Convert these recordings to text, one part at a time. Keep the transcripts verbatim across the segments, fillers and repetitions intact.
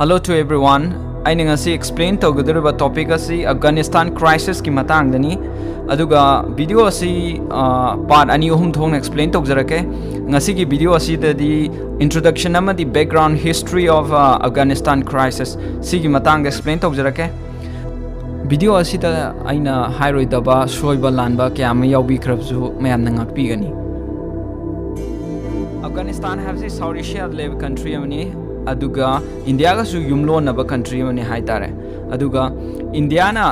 Hello to everyone. ꯑꯩꯅ ꯉꯁꯤ explain ꯇꯧꯒꯗꯧꯔꯤꯕ topic ꯑꯁꯤ Afghanistan crisis ꯀꯤ ꯃꯇꯥꯡꯗꯅꯤ꯫ ꯑꯗꯨꯒ video ꯑꯁꯤ part ꯑꯅꯤ ꯑꯍꯨꯝ ꯊꯣꯛꯅ explain ꯇꯧꯖꯔꯛꯀꯦ꯫ ꯉꯁꯤꯒꯤ video ꯑꯁꯤꯗꯗꯤ introduction ꯑꯃꯗꯤ background history of Afghanistan crisis ꯁꯤꯒꯤ ꯃꯇꯥꯡꯗ explain ꯇꯧꯖꯔꯛꯀꯦ꯫ Video ꯑꯁꯤꯗ ꯑꯩꯅ ꯍꯥꯏꯔꯣꯏꯗꯕ, ꯁꯣꯏꯕ ꯂꯥꯟꯕ ꯀꯌꯥ ꯑꯃ ꯌꯥꯎꯕꯤꯈ꯭ꯔꯕꯁꯨ ꯃꯌꯥꯝꯅ ꯉꯥꯛꯄꯤꯒꯅꯤ꯫ Afghanistan ꯍꯥꯏꯕꯁꯤ South Asia ꯗ ꯂꯩꯕ country ꯑꯃꯅꯤ, ꯑꯗꯨꯒ ꯏꯟꯗꯤꯌꯥꯒꯁꯨ ꯌꯨꯝꯂꯣꯟꯅꯕ country ꯑꯃꯅꯤ ꯍꯥꯏꯇꯥꯔꯦ꯫ ꯑꯗꯨꯒ ꯏꯟꯗꯤꯌꯥꯅ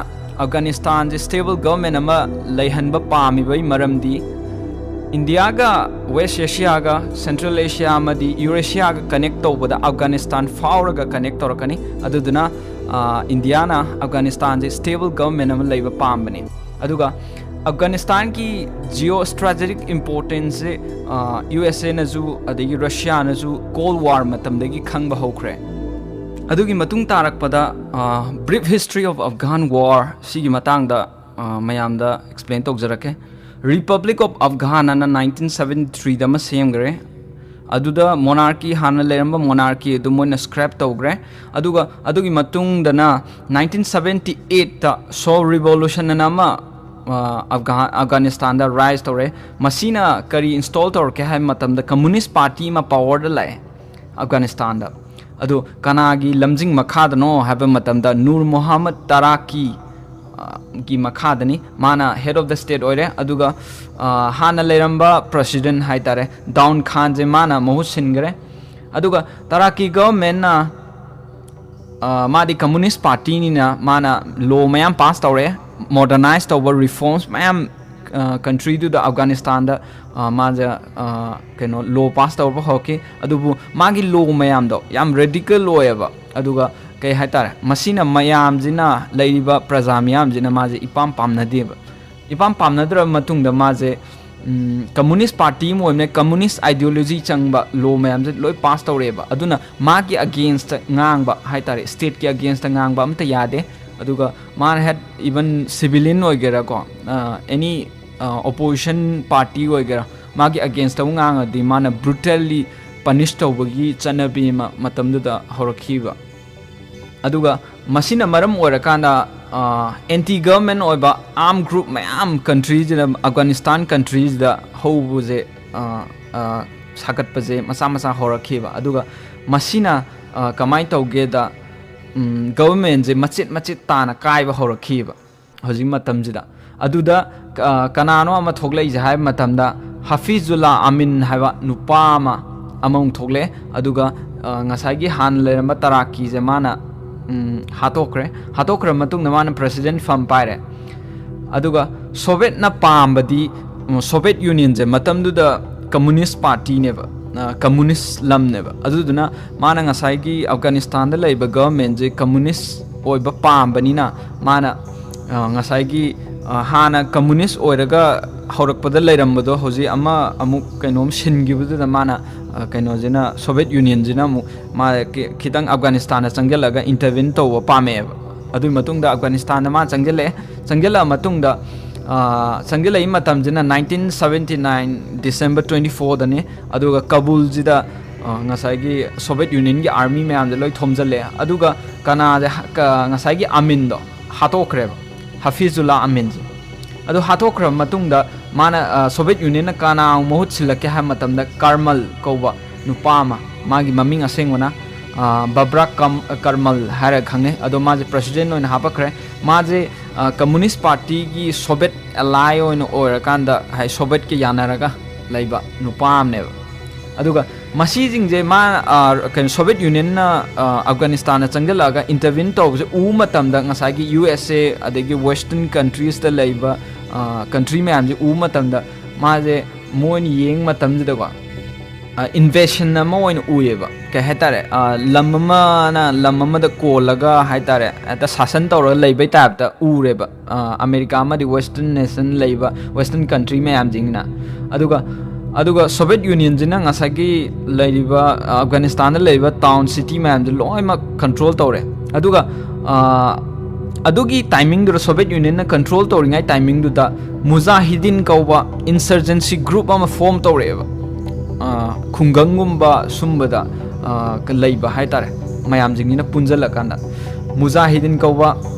Afghanistan ꯁꯦ stable government ꯑꯃ ꯂꯩꯍꯟꯕ ꯄꯥꯝꯃꯤꯕꯒꯤ ꯃꯔꯝꯗꯤ, ꯏꯟꯗꯤꯌꯥꯒ West Asia ꯒ, Central Asia ꯑꯃꯗꯤ Eurasia ꯒ connect ꯇꯧꯕꯗ Afghanistan ꯐꯥꯎꯔꯒ connect ꯇꯧꯔꯛꯀꯅꯤ꯫ ꯑꯗꯨꯗꯨꯅ ꯏꯟꯗꯤꯌꯥꯅ Afghanistan ꯁꯦ stable government ꯑꯃ ꯂꯩꯕ ꯄꯥꯝꯕꯅꯤ꯫ ꯑꯗꯨꯒ Afghanistan ꯒꯤ geostrategic importance ꯁꯦ USA ꯅꯁꯨ ꯑꯗꯒꯤ Russia ꯅꯁꯨ Cold War ꯃꯇꯝꯗꯒꯤ ꯈꯪꯕ ꯍꯧꯈ꯭ꯔꯦ꯫ ꯑꯗꯨꯒꯤ ꯃꯇꯨꯡ ꯇꯥꯔꯛꯄꯗ brief history of Afghan war ꯁꯤꯒꯤ ꯃꯇꯥꯡꯗ ꯃꯌꯥꯝꯗ explain ꯇꯧꯖꯔꯛꯀꯦ꯫ Republic of Afghan ꯑꯅ nineteen seventy three ꯗ ꯑꯃ ꯁꯦꯝꯈ꯭ꯔꯦ꯫ ꯑꯗꯨꯗ monarchy, ꯍꯥꯟꯅ ꯂꯩꯔꯝꯕ monarchy ꯑꯗꯨ ꯃꯣꯏꯅ scrap ꯇꯧꯈ꯭ꯔꯦ꯫ ꯑꯗꯨꯒ ꯑꯗꯨꯒꯤ ꯃꯇꯨꯡꯗꯅ nineteen seventy eight ꯇ Sho revolution ꯑꯅ ꯑꯃ Afghanistan ꯗ rise ꯇꯧꯔꯦ꯫ ꯃꯁꯤꯅ ꯀꯔꯤ install ꯇꯧꯔꯛꯀꯦ ꯍꯥꯏꯕ ꯃꯇꯝꯗ communist party ꯑꯃ power ꯗ ꯂꯥꯛꯑꯦ Afghanistan ꯗ꯫ ꯑꯗꯨ ꯀꯅꯥꯒꯤ ꯂꯝꯖꯤꯡ ꯃꯈꯥꯗꯅꯣ ꯍꯥꯏꯕ ꯃꯇꯝꯗ Nur Mohammad Taraki ꯒꯤ ꯃꯈꯥꯗꯅꯤ꯫ ꯃꯥꯅ head of the state ꯑꯣꯏꯔꯦ꯫ ꯑꯗꯨꯒ ꯍꯥꯟꯅ ꯂꯩꯔꯝꯕ president ꯍꯥꯏꯇꯥꯔꯦ, Daud Khan ꯁꯦ ꯃꯥꯅ ꯃꯍꯨꯠ ꯁꯤꯟꯈ꯭ꯔꯦ꯫ ꯑꯗꯨꯒ Taraki government ꯅ ꯃꯥꯗꯤ communist party ꯅꯤꯅ ꯃꯥꯅ law ꯃꯌꯥꯝ pass ꯇꯧꯔꯦ, modernize ꯇꯧꯕ reforms ꯃꯌꯥꯝ country ꯗꯨꯗ, Afghanistan ꯗ ꯃꯥꯁꯦ ꯀꯩꯅꯣ law pass ꯇꯧꯕ ꯍꯧꯔꯛꯈꯤ꯫ ꯑꯗꯨꯕꯨ ꯃꯥꯒꯤ law ꯃꯌꯥꯝꯗꯣ ꯌꯥꯝ radical ꯑꯣꯏꯌꯦꯕ꯫ ꯑꯗꯨꯒ ꯀꯩ ꯍꯥꯏꯇꯥꯔꯦ, ꯃꯁꯤꯅ ꯃꯌꯥꯝꯁꯤꯅ, ꯂꯩꯔꯤꯕ ꯄ꯭ꯔꯖꯥ ꯃꯤꯌꯥꯝꯁꯤꯅ ꯃꯥꯁꯦ ꯏꯄꯥꯝ ꯄꯥꯝꯅꯗꯦꯕ꯫ ꯏꯄꯥꯝ ꯄꯥꯝꯅꯗ꯭ꯔꯕ ꯃꯇꯨꯡꯗ ꯃꯥꯁꯦ communist party ꯑꯃ ꯑꯣꯏꯕꯅꯤꯅ communist ideology ꯆꯪꯕ law ꯃꯌꯥꯝꯁꯦ ꯂꯣꯏ pass ꯇꯧꯔꯛꯑꯦꯕ꯫ ꯑꯗꯨꯅ ꯃꯥꯒꯤ against ꯇ ꯉꯥꯡꯕ ꯍꯥꯏꯇꯥꯔꯦ, state ꯀꯤ against ꯇ ꯉꯥꯡꯕ ꯑꯝꯇ ꯌꯥꯗꯦ꯫ ꯑꯗꯨꯒ ꯃꯥꯅ ꯍꯦꯛ even civilian ꯑꯣꯏꯒꯦꯔꯥꯀꯣ, any opposition party ꯑꯣꯏꯒꯦꯔꯥ, ꯃꯥꯒꯤ against ꯇꯕꯨ ꯉꯥꯡꯉꯗꯤ ꯃꯥꯅ brutally punish ꯇꯧꯕꯒꯤ ꯆꯠꯅꯕꯤ ꯑꯃ ꯃꯇꯝꯗꯨꯗ ꯍꯧꯔꯛꯈꯤꯕ꯫ ꯑꯗꯨꯒ ꯃꯁꯤꯅ ꯃꯔꯝ ꯑꯣꯏꯔꯀꯥꯟꯗ ꯑꯦꯟꯇꯤ ꯒꯚꯔꯟꯃꯦꯟ ꯑꯣꯏꯕ ꯑꯥꯔꯝ ꯒ꯭ꯔꯨꯞ ꯃꯌꯥꯝ ꯀꯟꯇ꯭ꯔꯤꯁꯤꯗ, ꯑꯐꯒꯥꯅꯤꯁꯇꯥꯟ ꯀꯟꯇ꯭ꯔꯤꯁꯤꯗ ꯍꯧꯕꯁꯦ ꯑ, ꯑ, ꯁꯥꯒꯠꯄꯁꯦ ꯃꯆꯥ ꯃꯆꯥ ꯍꯧꯔꯛꯈꯤꯕ꯫ ꯑꯗꯨꯒ ꯃꯁꯤꯅ ꯑ, ꯀꯃꯥꯏꯅ ꯇꯧꯒꯦꯗ, ꯎꯝ, ꯒꯚꯔꯟꯃꯦꯟꯁꯦ ꯃꯆꯦꯠ ꯃꯆꯦꯠ ꯇꯥꯅ ꯀꯥꯏꯕ ꯍꯧꯔꯛꯈꯤꯕ ꯍꯧꯖꯤꯛ ꯃꯇꯝꯁꯤꯗ꯫ ꯑꯗꯨꯗ ꯑ, ꯀꯅꯥꯅꯣ ꯑꯃ ꯊꯣꯛꯂꯛꯏꯁꯦ ꯍꯥꯏꯕ ꯃꯇꯝꯗ, ꯍꯥꯐꯤꯖꯨꯜꯂꯥ ꯑꯃꯤꯟ ꯍꯥꯏꯕ ꯅꯨꯄꯥ ꯑꯃ ꯑꯃꯃꯨꯛ ꯊꯣꯛꯂꯛꯑꯦ꯫ ꯑꯗꯨꯒ ꯑ, ꯉꯁꯥꯏꯒꯤ ꯍꯥꯟꯅ ꯂꯩꯔꯝꯕ ꯇꯔꯥꯀꯤꯁꯦ ꯃꯥꯅ, ꯎꯝ, ꯍꯥꯠꯇꯣꯛꯈ꯭ꯔꯦ꯫ ꯍꯥꯠꯇꯣꯛꯈ꯭ꯔ ꯃꯇꯨꯡꯗ ꯃꯥꯅ ꯄ꯭ꯔꯦꯁꯤꯗꯦꯟ ꯐꯝ ꯄꯥꯏꯔꯦ꯫ ꯑꯗꯨꯒ ꯁꯣꯚꯦꯠꯅ ꯄꯥꯝꯕꯗꯤ, ꯎꯝ, ꯁꯣꯚꯦꯠ ꯌꯨꯅꯤꯌꯟꯁꯦ ꯃꯇꯝꯗꯨꯗ ꯀꯝꯃꯨꯅꯤꯁ ꯄꯥꯔꯇꯤꯅꯦꯕ, ꯑ, ꯀꯝꯃꯨꯅꯤꯁ ꯂꯝꯅꯦꯕ꯫ ꯑꯗꯨꯗꯨꯅ ꯃꯥꯅ ꯉꯁꯥꯏꯒꯤ ꯑꯐꯒꯥꯅꯤꯁꯇꯥꯟꯗ ꯂꯩꯕ ꯒꯚꯔꯟꯃꯦꯟꯁꯦ ꯀꯝꯃꯨꯅꯤꯁ ꯑꯣꯏꯕ ꯄꯥꯝꯕꯅꯤꯅ, ꯃꯥꯅ ꯑ, ꯉꯁꯥꯏꯒꯤ, ꯑ, ꯍꯥꯟꯅ ꯀꯝꯃꯨꯅꯤꯁ ꯑꯣꯏꯔꯒ ꯍꯧꯔꯛꯄꯗ ꯂꯩꯔꯝꯕꯗꯣ ꯍꯧꯖꯤꯛ ꯑꯃ ꯑꯃꯨꯛ ꯀꯩꯅꯣꯝ ꯁꯤꯟꯈꯤꯕꯗꯨꯗ ꯃꯥꯅ, ꯑ, ꯀꯩꯅꯣꯁꯤꯅ, ꯁꯣꯚꯦꯠ ꯌꯨꯅꯤꯌꯟꯁꯤꯅ ꯑꯃꯨꯛ ꯃꯥ ꯈꯤ-, ꯈꯤꯇꯪ ꯑꯐꯒꯥꯅꯤꯁꯇꯥꯟꯗ ꯆꯪꯁꯤꯜꯂꯒ ꯏꯟꯇꯔꯚꯤꯟ ꯇꯧꯕ ꯄꯥꯝꯃꯛꯑꯦꯕ꯫ ꯑꯗꯨꯒꯤ ꯃꯇꯨꯡꯗ ꯑꯐꯒꯥꯅꯤꯁꯇꯥꯟꯗ ꯃꯥ ꯆꯪꯁꯤꯜꯂꯛꯑꯦ꯫ ꯆꯪꯁꯤꯜꯂꯛꯑ ꯃꯇꯨꯡꯗ, ꯑ, ꯆꯪꯁꯤꯜꯂꯛꯏ ꯃꯇꯝꯁꯤꯅ nineteen seventy nine December twenty fourꯗꯅꯤ꯫ ꯑꯗꯨꯒ ꯀꯕꯨꯜꯁꯤꯗ, ꯑ, ꯉꯁꯥꯏꯒꯤ ꯁꯣꯚꯦꯠ ꯌꯨꯅꯤꯌꯟꯒꯤ ꯑꯥꯔꯃꯤ ꯃꯌꯥꯝꯁꯦ ꯂꯣꯏ ꯊꯣꯝꯖꯤꯜꯂꯛꯑꯦ꯫ ꯑꯗꯨꯒ ꯀꯅꯥꯁꯦ ꯍ-, ꯀ-, ꯉꯁꯥꯏꯒꯤ ꯑꯃꯤꯟꯗꯣ ꯍꯥꯠꯇꯣꯛꯈ꯭ꯔꯦꯕ, ꯍꯥꯐꯤꯖꯨꯜꯂꯥ ꯑꯃꯤꯟꯁꯦ꯫ ꯑꯗꯨ ꯍꯥꯠꯇꯣꯛꯈ꯭ꯔꯕ ꯃꯇꯨꯡꯗ ꯃꯥꯅ, ꯑ, ꯁꯣꯚꯦꯠ ꯌꯨꯅꯤꯌꯟꯅ ꯀꯅꯥ ꯑꯃꯨꯛ ꯃꯍꯨꯠ ꯁꯤꯜꯂꯛꯀꯦ ꯍꯥꯏꯕ ꯃꯇꯝꯗ ꯀꯔꯃꯜ ꯀꯧꯕ ꯅꯨꯄꯥ ꯑꯃ, ꯃꯥꯒꯤ ꯃꯃꯤꯡ ꯑꯁꯦꯡꯕꯅ, ꯑ, ꯕꯕ꯭ꯔꯥ ꯀꯝ-, ꯀꯔꯃꯜ ꯍꯥꯏꯔꯒ ꯈꯪꯅꯩ꯫ ꯑꯗꯣ ꯃꯥꯁꯦ ꯄ꯭ꯔꯦꯁꯤꯗꯦꯟ ꯑꯣꯏꯅ ꯍꯥꯞꯄꯛꯈ꯭ꯔꯦ꯫ ꯃꯥꯁꯦ, ꯑ, ꯀꯝꯃꯨꯅꯤꯁ ꯄꯥꯔꯇꯤꯒꯤ ꯁꯣꯚꯦꯠ ꯑꯦꯂꯥꯏ ꯑꯣꯏꯅ ꯑꯣꯏꯔꯀꯥꯟꯗ, ꯍꯥꯏ, ꯁꯣꯚꯦꯠꯀ ꯌꯥꯅꯔꯒ ꯂꯩꯕ ꯅꯨꯄꯥ ꯑꯃꯅꯦꯕ꯫ ꯑꯗꯨꯒ ꯃꯁꯤꯁꯤꯡꯁꯦ ꯃꯥ, ꯑ, ꯀꯩꯅꯣ, ꯁꯣꯚꯦꯠ ꯌꯨꯅꯤꯌꯟꯅ, ꯑ, ꯑꯐꯒꯥꯅꯤꯁꯇꯥꯟꯗ ꯆꯪꯁꯤꯜꯂꯛꯑꯒ ꯏꯟꯇꯔꯚꯤꯟ ꯇꯧꯕꯁꯦ ꯎꯕ ꯃꯇꯝꯗ ꯉꯁꯥꯏꯒꯤ ꯌꯨ ꯑꯦꯁ ꯑꯦ ꯑꯗꯒꯤ ꯋꯦꯁꯇꯔꯟ ꯀꯟꯇ꯭ꯔꯤꯁꯇ ꯂꯩꯕ, ꯑ, ꯀꯟꯇ꯭ꯔꯤ ꯃꯌꯥꯝꯁꯦ ꯎꯕ ꯃꯇꯝꯗ ꯃꯥꯁꯦ ꯃꯣꯏꯅ ꯌꯦꯡꯕ ꯃꯇꯝꯁꯤꯗꯀꯣ, ꯑ, ꯏꯟꯚꯦꯁꯟ ꯑꯃ ꯑꯣꯏꯅ ꯎꯏꯌꯦꯕ꯫ ꯀꯩ ꯍꯥꯏꯇꯥꯔꯦ, ꯑ, ꯂꯝ ꯑꯃꯅ ꯂꯝ ꯑꯃꯗ ꯀꯣꯜꯂꯒ ꯍꯥꯏꯇꯥꯔꯦ, ꯍꯦꯛꯇ ꯁꯥꯁꯟ ꯇꯧꯔꯒ ꯂꯩꯕꯩ ꯇꯥꯏꯞꯇ ꯎꯔꯦꯕ, ꯑ, ꯑꯃꯦꯔꯤꯀꯥ ꯑꯃꯗꯤ ꯋꯦꯁꯇꯔꯟ ꯅꯦꯁꯟ ꯂꯩꯕ ꯋꯦꯁꯇꯔꯟ ꯀꯟꯇ꯭ꯔꯤ ꯃꯌꯥꯝꯁꯤꯡꯅ꯫ ꯑꯗꯨꯒ, ꯑꯗꯨꯒ ꯁꯣꯚꯦꯠ ꯌꯨꯅꯤꯌꯟꯁꯤꯅ ꯉꯁꯥꯏꯒꯤ ꯂꯩꯔꯤꯕ, ꯑ, ꯑꯐꯒꯥꯅꯤꯁꯇꯥꯟꯗ ꯂꯩꯔꯤꯕ ꯇꯥꯎꯟ ꯁꯤꯇꯤ ꯃꯌꯥꯝꯁꯦ ꯂꯣꯏꯅꯃꯛ ꯀꯟꯇ꯭ꯔꯣꯜ ꯇꯧꯔꯦ꯫ ꯑꯗꯨꯒ, ꯑ, ꯑꯗꯨꯒꯤ ꯇꯥꯏꯃꯤꯡꯗꯨꯗ, ꯁꯣꯚꯦꯠ ꯌꯨꯅꯤꯌꯟꯅ ꯀꯟꯇ꯭ꯔꯣꯜ ꯇꯧꯔꯤꯉꯩ ꯇꯥꯏꯃꯤꯡꯗꯨꯗ ꯃꯨꯖꯥꯍꯤꯗꯤꯟ ꯀꯧꯕ ꯏꯟꯁꯔꯖꯦꯟꯁꯤ ꯒ꯭ꯔꯨꯞ ꯑꯃ ꯐꯣꯝ ꯇꯧꯔꯛꯑꯦꯕ꯫ ꯑ, ꯈꯨꯡꯒꯪꯒꯨꯝꯕ ꯁꯨꯝꯕꯗ, ꯑ, ꯂꯩꯕ ꯍꯥꯏꯇꯥꯔꯦ꯫ ꯃꯌꯥꯝꯁꯤꯡꯁꯤꯅ ꯄꯨꯟꯁꯤꯜꯂꯀꯥꯟꯗ ꯃꯨꯖꯥꯍꯤꯗꯤꯟ ꯀꯧꯕ,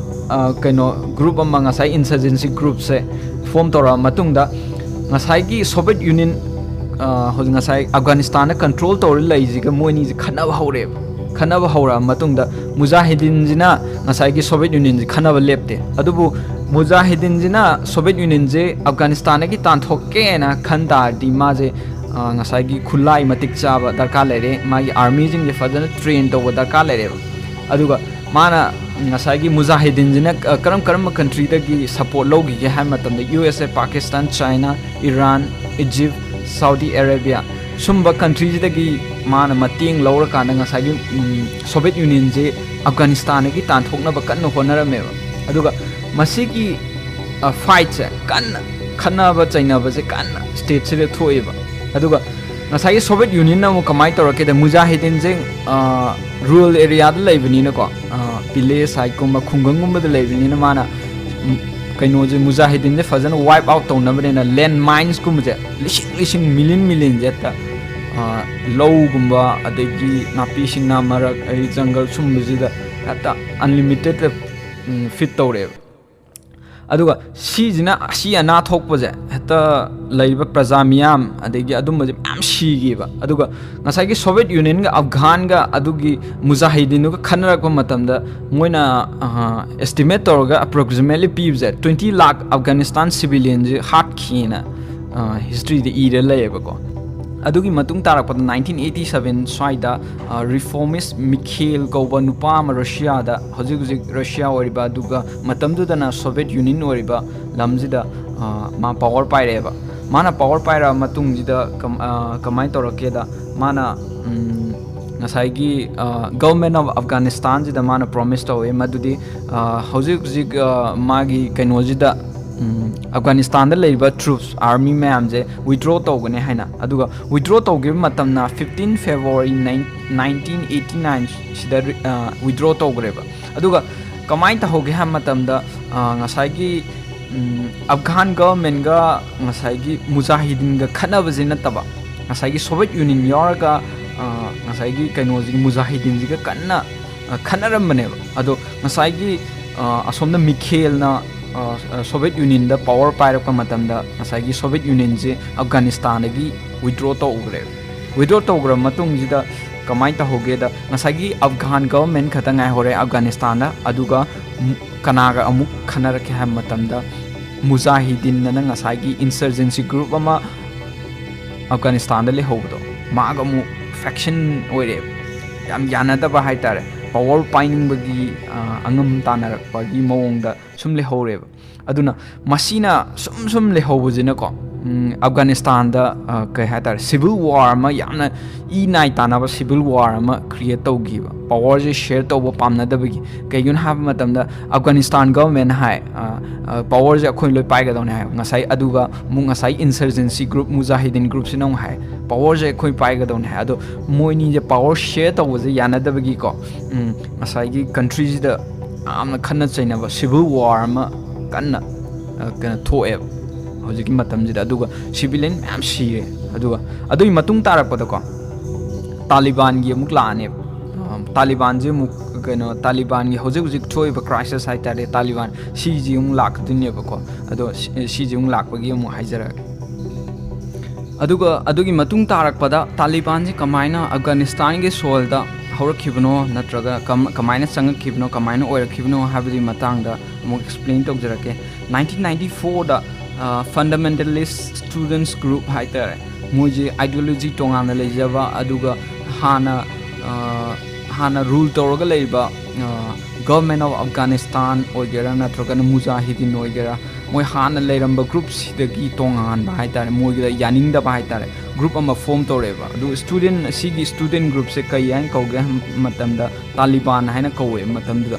ꯑ, ꯀꯩꯅꯣ, ꯒ꯭ꯔꯨꯞ ꯑꯃ, ꯉꯁꯥꯏ ꯏꯟꯁꯔꯖꯦꯟꯁꯤ ꯒ꯭ꯔꯨꯞꯁꯦ ꯐꯣꯝ ꯇꯧꯔꯛꯑ ꯃꯇꯨꯡꯗ, ꯉꯁꯥꯏꯒꯤ ꯁꯣꯚꯤꯌꯦꯠ ꯌꯨꯅꯤꯌꯟ, ꯑ, ꯍꯧꯖꯤꯛ ꯉꯁꯥꯏ ꯑꯐꯒꯥꯅꯤꯁꯇꯥꯟꯅ ꯀꯟꯇ꯭ꯔꯣꯜ ꯇꯧꯔ ꯂꯩꯁꯤꯒ ꯃꯣꯏꯅꯤꯁꯦ ꯈꯠꯅꯕ ꯍꯧꯔꯛꯑꯦꯕ꯫ ꯈꯠꯅꯕ ꯍꯧꯔꯛꯑ ꯃꯇꯨꯡꯗ ꯃꯨꯖꯥꯍꯤꯗꯤꯟꯁꯤꯅ ꯉꯁꯥꯏꯒꯤ ꯁꯣꯚꯤꯌꯦꯠ ꯌꯨꯅꯤꯌꯟꯁꯤ ꯈꯠꯅꯕ ꯂꯦꯞꯇꯦ꯫ ꯑꯗꯨꯕꯨ ꯃꯨꯖꯥꯍꯤꯗꯤꯟꯁꯤꯅ ꯁꯣꯚꯤꯌꯦꯠ ꯌꯨꯅꯤꯌꯟꯁꯦ ꯑꯐꯒꯥꯅꯤꯁꯇꯥꯟꯗꯒꯤ ꯇꯥꯟꯊꯣꯛꯀꯦꯅ ꯈꯟ ꯇꯥꯔꯗꯤ ꯃꯥꯁꯦ, ꯑ, ꯉꯁꯥꯏꯒꯤ ꯈꯨꯠꯂꯥꯏ ꯃꯇꯤꯛ ꯆꯥꯕ ꯗꯔꯀꯥꯔ ꯂꯩꯔꯦ, ꯃꯥꯒꯤ ꯑꯥꯔꯃꯤꯁꯤꯡꯁꯦ ꯐꯖꯅ ꯇ꯭ꯔꯦꯟ ꯇꯧꯕ ꯗꯔꯀꯥꯔ ꯂꯩꯔꯦꯕ꯫ ꯑꯗꯨꯒ ꯃꯥꯅ ꯉꯁꯥꯏꯒꯤ ꯃꯨꯖꯥꯍꯤꯗꯤꯟꯁꯤꯅ, ꯑ, ꯀꯔꯝ ꯀꯔꯝꯕ ꯀꯟꯇ꯭ꯔꯤꯗꯒꯤ ꯁꯄꯣꯔꯠ ꯂꯧꯈꯤꯒꯦ ꯍꯥꯏꯕ ꯃꯇꯝꯗ, U S A, Pakistan, China, Iran, Egypt, Saudi Arabia, ꯁꯨꯝꯕ ꯀꯟꯇ꯭ꯔꯤꯁꯤꯗꯒꯤ ꯃꯥꯅ ꯃꯇꯦꯡ ꯂꯧꯔꯀꯥꯟꯗ ꯉꯁꯥꯏꯒꯤ, ꯎꯝ, ꯁꯣꯚꯤꯌꯦꯠ ꯌꯨꯅꯤꯌꯟꯁꯦ ꯑꯐꯒꯥꯅꯤꯁꯇꯥꯟꯗꯒꯤ ꯇꯥꯟꯊꯣꯛꯅꯕ ꯀꯟꯅ ꯍꯣꯠꯅꯔꯝꯃꯦꯕ꯫ ꯑꯗꯨꯒ ꯃꯁꯤꯒꯤ, ꯑ, ꯐꯥꯏꯠꯁꯦ ꯀꯟꯅ, ꯈꯠꯅꯕ ꯆꯩꯅꯕꯁꯦ ꯀꯟꯅ ꯁ꯭ꯇꯦꯠꯁꯤꯗ ꯊꯣꯛꯑꯦꯕ꯫ ꯑꯗꯨꯒ ꯉꯁꯥꯏꯒꯤ ꯁꯣꯚꯤꯌꯦꯠ ꯌꯨꯅꯤꯌꯟꯅ ꯑꯃꯨꯛ ꯀꯃꯥꯏꯅ ꯇꯧꯔꯛꯀꯦꯗ, ꯃꯨꯖꯥꯍꯤꯗꯤꯟꯁꯦ, ꯑ, ꯔꯨꯔꯦꯜ ꯑꯦꯔꯤꯌꯥꯗ ꯂꯩꯕꯅꯤꯅꯀꯣ, ꯑ, ꯚꯤꯂꯦꯖ ꯁꯥꯏꯠꯀꯨꯝꯕ, ꯈꯨꯡꯒꯪꯒꯨꯝꯕꯗ ꯂꯩꯕꯅꯤꯅ ꯃꯥꯅ, ꯎꯝ, ꯀꯩꯅꯣꯁꯦ, ꯃꯨꯖꯥꯍꯤꯗꯤꯟꯁꯦ ꯐꯖꯅ ꯋꯥꯏꯞ ꯑꯥꯎꯠ ꯇꯧꯅꯕꯅꯤꯅ ꯂꯦꯟ ꯃꯥꯏꯟꯁꯀꯨꯝꯕꯁꯦ ꯂꯤꯁꯤꯡ ꯂꯤꯁꯤꯡ, ꯃꯤꯂꯤꯌꯟ ꯃꯤꯂꯤꯌꯟꯁꯦ ꯍꯦꯛꯇ, ꯑ, ꯂꯧꯒꯨꯝꯕ, ꯑꯗꯒꯤ ꯅꯥꯄꯤ ꯁꯤꯡꯅꯥ ꯃꯔꯛ, ꯑꯗꯩ ꯖꯪꯒꯜ ꯁꯨꯝꯕꯁꯤꯗ ꯍꯦꯛꯇ ꯑꯟꯂꯤꯃꯤꯇꯦꯠꯇ, ꯎꯝ, ꯐꯤꯠ ꯇꯧꯔꯛꯑꯦꯕ꯫ ꯑꯗꯨꯒ ꯁꯤꯁꯤꯅ, ꯑꯁꯤ ꯑꯅꯥ ꯊꯣꯛꯄꯁꯦ ꯍꯦꯛꯇ ꯂꯩꯔꯤꯕ ꯄ꯭ꯔꯖꯥ ꯃꯤꯌꯥꯝ ꯑꯗꯒꯤ ꯑꯗꯨꯝꯕꯁꯦ ꯃꯌꯥꯝ ꯁꯤꯈꯤꯕ꯫ ꯑꯗꯨꯒ ꯉꯁꯥꯏꯒꯤ ꯁꯣꯚꯤꯌꯦꯠ ꯌꯨꯅꯤꯌꯟꯒ ꯑꯐꯒꯥꯟꯒ ꯑꯗꯨꯒꯤ ꯃꯨꯖꯥꯍꯤꯗꯤꯟꯗꯨꯒ ꯈꯠꯅꯔꯛꯄ ꯃꯇꯝꯗ ꯃꯣꯏꯅ, ꯑ, ꯑꯦꯁꯇꯤꯃꯦꯠ ꯇꯧꯔꯒ ꯑꯦꯄ꯭ꯔꯣꯛꯁꯤꯃꯦꯠꯂꯤ ꯄꯤꯕꯁꯦ, ꯇ꯭ꯋꯦꯟꯇꯤ ꯂꯥꯛ ꯑꯐꯒꯥꯅꯤꯁꯇꯥꯟ ꯁꯤꯚꯤꯂꯤꯌꯟꯁꯦ ꯍꯥꯠꯈꯤꯅ, ꯑ, ꯍꯤꯁꯇ꯭ꯔꯤꯗ ꯏꯔ ꯂꯩꯌꯦꯕꯀꯣ꯫ ꯑꯗꯨꯒꯤ ꯃꯇꯨꯡ ꯇꯥꯔꯛꯄꯗ ꯅꯥꯏꯟꯇꯤꯟ ꯑꯩꯠꯇꯤ ꯁꯚꯦꯟ ꯁ꯭ꯋꯥꯏꯗ, ꯑ, ꯔꯤꯐꯣꯔꯃꯤꯁ ꯃꯤꯈꯦꯜ ꯀꯧꯕ ꯅꯨꯄꯥ ꯑꯃ ꯔꯁꯤꯌꯥꯗ, ꯍꯧꯖꯤꯛ ꯍꯧꯖꯤꯛ ꯔꯁꯤꯌꯥ ꯑꯣꯏꯔꯤꯕ, ꯑꯗꯨꯒ ꯃꯇꯝꯗꯨꯗꯅ ꯁꯣꯚꯤꯌꯦꯠ ꯌꯨꯅꯤꯌꯟ ꯑꯣꯏꯔꯤꯕ ꯂꯝꯁꯤꯗ, ꯑ, ꯃꯥ ꯄꯥꯋꯔ ꯄꯥꯏꯔꯛꯑꯦꯕ꯫ ꯃꯥꯅ ꯄꯥꯋꯔ ꯄꯥꯏꯔꯛꯑ ꯃꯇꯨꯡꯁꯤꯗ ꯀꯝ-, ꯑ, ꯀꯃꯥꯏꯅ ꯇꯧꯔꯛꯀꯦꯗ, ꯃꯥꯅ, ꯎꯝ, ꯉꯁꯥꯏꯒꯤ, ꯑ, ꯒꯚꯔꯟꯃꯦꯟ ꯑꯣꯐ ꯑꯐꯒꯥꯅꯤꯁꯇꯥꯟꯁꯤꯗ ꯃꯥꯅ ꯄ꯭ꯔꯣꯃꯤꯁ ꯇꯧꯋꯦ ꯃꯗꯨꯗꯤ, ꯑ, ꯍꯧꯖꯤꯛ ꯍꯧꯖꯤꯛ, ꯑ, ꯃꯥꯒꯤ ꯀꯩꯅꯣꯁꯤꯗ, ꯎꯝ, ꯑꯐꯒꯥꯅꯤꯁꯇꯥꯟꯗ ꯂꯩꯔꯤꯕ ꯇ꯭ꯔꯨꯞꯁ, ꯑꯥꯔꯃꯤ ꯃꯌꯥꯝꯁꯦ ꯋꯤꯗ꯭ꯔꯣ ꯇꯧꯒꯅꯤ ꯍꯥꯏꯅ꯫ ꯑꯗꯨꯒ ꯋꯤꯗ꯭ꯔꯣ ꯇꯧꯈꯤꯕ ꯃꯇꯝꯅ fifteen February nine-, nineteen eighty nine ꯁꯤꯗ ꯔꯤ-, ꯑ, ꯋꯤꯗ꯭ꯔꯣ ꯇꯧꯈ꯭ꯔꯦꯕ꯫ ꯑꯗꯨꯒ ꯀꯃꯥꯏꯅ ꯇꯧꯍꯧꯒꯦ ꯍꯥꯏꯕ ꯃꯇꯝꯗ, ꯑ, ꯉꯁꯥꯏꯒꯤ, ꯎꯝ, ꯑꯐꯒꯥꯟ ꯒꯚꯔꯟꯃꯦꯟꯒ ꯉꯁꯥꯏꯒꯤ ꯃꯨꯖꯥꯍꯤꯗꯤꯟꯒ ꯈꯠꯅꯕꯁꯤ ꯅꯠꯇꯕ, ꯉꯁꯥꯏꯒꯤ ꯁꯣꯚꯤꯌꯦꯠ ꯌꯨꯅꯤꯌꯟ ꯌꯥꯎꯔꯒ, ꯑ, ꯉꯁꯥꯏꯒꯤ ꯀꯩꯅꯣꯁꯤꯒꯤ ꯃꯨꯖꯥꯍꯤꯗꯤꯟꯁꯤꯒ ꯀꯟꯅ ꯑ, ꯈꯠꯅꯔꯝꯕꯅꯦꯕ꯫ ꯑꯗꯣ ꯉꯁꯥꯏꯒꯤ ꯑ, ꯑꯁꯣꯝꯗ ꯃꯤꯈꯦꯜꯅ ꯑ, ꯑ, ꯁꯣꯚꯤꯌꯦꯠ ꯌꯨꯅꯤꯌꯟꯗ ꯄꯋꯔ ꯄꯥꯏꯔꯛꯄ ꯃꯇꯝꯗ ꯉꯁꯥꯏꯒꯤ ꯁꯣꯚꯤꯌꯦꯠ ꯌꯨꯅꯤꯌꯟꯁꯦ ꯑꯐꯒꯥꯅꯤꯁꯇꯥꯟꯗꯒꯤ ꯋꯤꯗ꯭ꯔꯣ ꯇꯧꯈ꯭ꯔꯦꯕ꯫ ꯋꯤꯗ꯭ꯔꯣ ꯇꯧꯈ꯭ꯔ ꯃꯇꯨꯡꯁꯤꯗ ꯀꯃꯥꯏꯅ ꯇꯧꯍꯧꯒꯦꯗ, ꯉꯁꯥꯏꯒꯤ ꯑꯐꯒꯥꯟ ꯒꯚꯔꯟꯃꯦꯟ ꯈꯛꯇ ꯉꯥꯏꯍꯧꯔꯦ ꯑꯐꯒꯥꯅꯤꯁꯇꯥꯟꯗ꯫ ꯑꯗꯨꯒ ꯀꯅꯥꯒ ꯑꯃꯨꯛ ꯈꯟꯅꯔꯛꯀꯦ ꯍꯥꯏꯕ ꯃꯇꯝꯗ, ꯃꯨꯖꯥꯍꯤꯗꯤꯟ ꯑꯅ ꯉꯁꯥꯏꯒꯤ ꯏꯟꯁꯔꯖꯦꯟꯁꯤ ꯒ꯭ꯔꯨꯞ ꯑꯃ ꯑꯐꯒꯥꯅꯤꯁꯇꯥꯟꯗ ꯂꯩꯍꯧꯕꯗꯣ, ꯃꯥꯒ ꯑꯃꯨꯛ ꯐꯦꯛꯁꯟ ꯑꯣꯏꯔꯛꯑꯦꯕ꯫ ꯌꯥꯝ ꯌꯥꯅꯗꯕ ꯍꯥꯏꯇꯥꯔꯦ꯫ ꯄꯋꯔ ꯄꯥꯏꯅꯤꯡꯕꯒꯤ ꯑ, ꯑꯉꯝ ꯇꯥꯟꯅꯔꯛꯄꯒꯤ ꯃꯑꯣꯡꯗ ꯁꯨꯝ ꯂꯩꯍꯧꯔꯦꯕ꯫ ꯑꯗꯨꯅ ꯃꯁꯤꯅ ꯁꯨꯝ ꯁꯨꯝ ꯂꯩꯍꯧꯕꯁꯤꯅꯀꯣ, ꯎꯝ, ꯑꯐꯒꯥꯅꯤꯁꯇꯥꯟꯗ ꯑ, ꯀꯩ ꯍꯥꯏꯇꯥꯔꯦ, ꯁꯤꯚꯤꯜ ꯋꯥꯔ ꯑꯃ, ꯌꯥꯝꯅ ꯏ ꯅꯥꯏ ꯇꯥꯅꯕ ꯁꯤꯚꯤꯜ ꯋꯥꯔ ꯑꯃ ꯀ꯭ꯔꯤꯌꯦꯠ ꯇꯧꯈꯤꯕ, ꯄꯋꯔꯁꯦ ꯁꯤꯌꯔ ꯇꯧꯕ ꯄꯥꯝꯅꯗꯕꯒꯤ꯫ ꯀꯩꯒꯤꯅꯣ ꯍꯥꯏꯕ ꯃꯇꯝꯗ, ꯑꯐꯒꯥꯅꯤꯁꯇꯥꯟ ꯒꯚꯔꯟꯃꯦꯟ ꯍꯥꯏ, ꯑ, ꯑ, ꯄꯋꯔꯁꯦ ꯑꯩꯈꯣꯏ ꯂꯣꯏ ꯄꯥꯏꯒꯗꯧꯅꯦ ꯍꯥꯏ꯫ ꯉꯁꯥꯏ, ꯑꯗꯨꯒ ꯑꯃꯨꯛ ꯉꯁꯥꯏ ꯏꯟꯁꯔꯖꯦꯟꯁꯤ ꯒ꯭ꯔꯨꯞ, ꯃꯨꯖꯥꯍꯤꯗꯤꯟ ꯒ꯭ꯔꯨꯞꯁꯤꯅ ꯑꯃꯨꯛ ꯍꯥꯏ, ꯄꯋꯔꯁꯦ ꯑꯩꯈꯣꯏ ꯄꯥꯏꯒꯗꯧꯅꯦ ꯍꯥꯏ꯫ ꯑꯗꯣ ꯃꯣꯏꯅꯤꯁꯦ ꯄꯋꯔ ꯁꯤꯌꯔ ꯇꯧꯕꯁꯦ ꯌꯥꯅꯗꯕꯒꯤꯀꯣ, ꯎꯝ, ꯉꯁꯥꯏꯒꯤ ꯀꯟꯇ꯭ꯔꯤꯁꯤꯗ ꯌꯥꯝꯅ ꯈꯠꯅ ꯆꯩꯅꯕ, ꯁꯤꯚꯤꯜ ꯋꯥꯔ ꯑꯃ ꯀꯟꯅ, ꯑ, ꯀꯩꯅꯣ ꯊꯣꯛꯑꯦꯕ ꯍꯧꯖꯤꯛꯀꯤ ꯃꯇꯝꯁꯤꯗ꯫ ꯑꯗꯨꯒ ꯁꯤꯚꯤꯂꯤꯌꯟ ꯃꯌꯥꯝ ꯁꯤꯔꯦ꯫ ꯑꯗꯨꯒ ꯑꯗꯨꯒꯤ ꯃꯇꯨꯡ ꯇꯥꯔꯛꯄꯗꯀꯣ, ꯇꯥꯂꯤꯕꯥꯟꯒꯤ ꯑꯃꯨꯛ ꯂꯥꯛꯑꯅꯦꯕ꯫ ꯑ, ꯇꯥꯂꯤꯕꯥꯟꯁꯦ ꯑꯃꯨꯛ, ꯀꯩꯅꯣ, ꯇꯥꯂꯤꯕꯥꯟꯒꯤ ꯍꯧꯖꯤꯛ ꯍꯧꯖꯤꯛ ꯊꯣꯛꯏꯕ ꯀ꯭ꯔꯥꯏꯁꯤꯁ ꯍꯥꯏꯇꯥꯔꯦ, ꯇꯥꯂꯤꯕꯥꯟ, ꯁꯤꯁꯤ ꯑꯃꯨꯛ ꯂꯥꯛꯀꯗꯣꯏꯅꯦꯕꯀꯣ꯫ ꯑꯗꯣ ꯁꯤ-, ꯁꯤꯁꯤ ꯑꯃꯨꯛ ꯂꯥꯛꯄꯒꯤ ꯑꯃꯨꯛ ꯍꯥꯏꯖꯔꯛꯑꯒꯦ꯫ ꯑꯗꯨꯒ ꯑꯗꯨꯒꯤ ꯃꯇꯨꯡ ꯇꯥꯔꯛꯄꯗ ꯇꯥꯂꯤꯕꯥꯟꯁꯤ ꯀꯃꯥꯏꯅ ꯑꯐꯒꯥꯅꯤꯁꯇꯥꯟꯒꯤ ꯁꯣꯏꯜꯗ ꯍꯧꯔꯛꯈꯤꯕꯅꯣ, ꯅꯠꯇ꯭ꯔꯒ ꯀꯝ-, ꯀꯃꯥꯏꯅ ꯆꯪꯉꯛꯈꯤꯕꯅꯣ, ꯀꯃꯥꯏꯅ ꯑꯣꯏꯔꯛꯈꯤꯕꯅꯣ ꯍꯥꯏꯕꯗꯨꯒꯤ ꯃꯇꯥꯡꯗ ꯑꯃꯨꯛ ꯑꯦꯛꯁꯄ꯭ꯂꯦꯟ ꯇꯧꯖꯔꯛꯀꯦ꯫ ꯅꯥꯏꯟꯇꯤꯟ ꯅꯥꯏꯟꯇꯤ ꯐꯣꯔꯗ, ꯑ, ꯐꯟꯗꯥꯃꯦꯟꯇꯦꯂꯤꯁ ꯁ꯭ꯇꯨꯗꯦꯟꯠꯁ ꯒ꯭ꯔꯨꯞ ꯍꯥꯏꯇꯥꯔꯦ, ꯃꯣꯏꯁꯦ ꯑꯥꯏꯗꯤꯌꯣꯂꯣꯖꯤ ꯇꯣꯉꯥꯟꯅ ꯂꯩꯖꯕ, ꯑꯗꯨꯒ ꯍꯥꯟꯅ, ꯑ, ꯍꯥꯟꯅ ꯔꯨꯜ ꯇꯧꯔꯒ ꯂꯩꯔꯤꯕ, ꯑ, ꯒꯚꯔꯟꯃꯦꯟ ꯑꯣꯐ ꯑꯐꯒꯥꯅꯤꯁꯇꯥꯟ ꯑꯣꯏꯒꯦꯔꯥ, ꯅꯠꯇ꯭ꯔꯒꯅ ꯃꯨꯖꯥꯍꯤꯗꯤꯟ ꯑꯣꯏꯒꯦꯔꯥ, ꯃꯣꯏ ꯍꯥꯟꯅ ꯂꯩꯔꯝꯕ ꯒ꯭ꯔꯨꯞꯁꯤꯗꯒꯤ ꯇꯣꯉꯥꯟꯕ ꯍꯥꯏꯇꯥꯔꯦ, ꯃꯣꯏꯒꯤꯗ ꯌꯥꯅꯤꯡꯗꯕ ꯍꯥꯏꯇꯥꯔꯦ, ꯒ꯭ꯔꯨꯞ ꯑꯃ ꯐꯣꯝ ꯇꯧꯔꯛꯑꯦꯕ꯫ ꯑꯗꯨ ꯁ꯭ꯇꯨꯗꯦꯟꯠ, ꯑꯁꯤꯒꯤ ꯁ꯭ꯇꯨꯗꯦꯟꯠ ꯒ꯭ꯔꯨꯞꯁꯦ ꯀꯩ ꯍꯥꯏꯅ ꯀꯧꯒꯦ ꯍꯥꯏꯕ ꯃꯇꯝꯗ, ꯇꯥꯂꯤꯕꯥꯟ ꯍꯥꯏꯅ ꯀꯧꯋꯦ ꯃꯇꯝꯗꯨꯗ꯫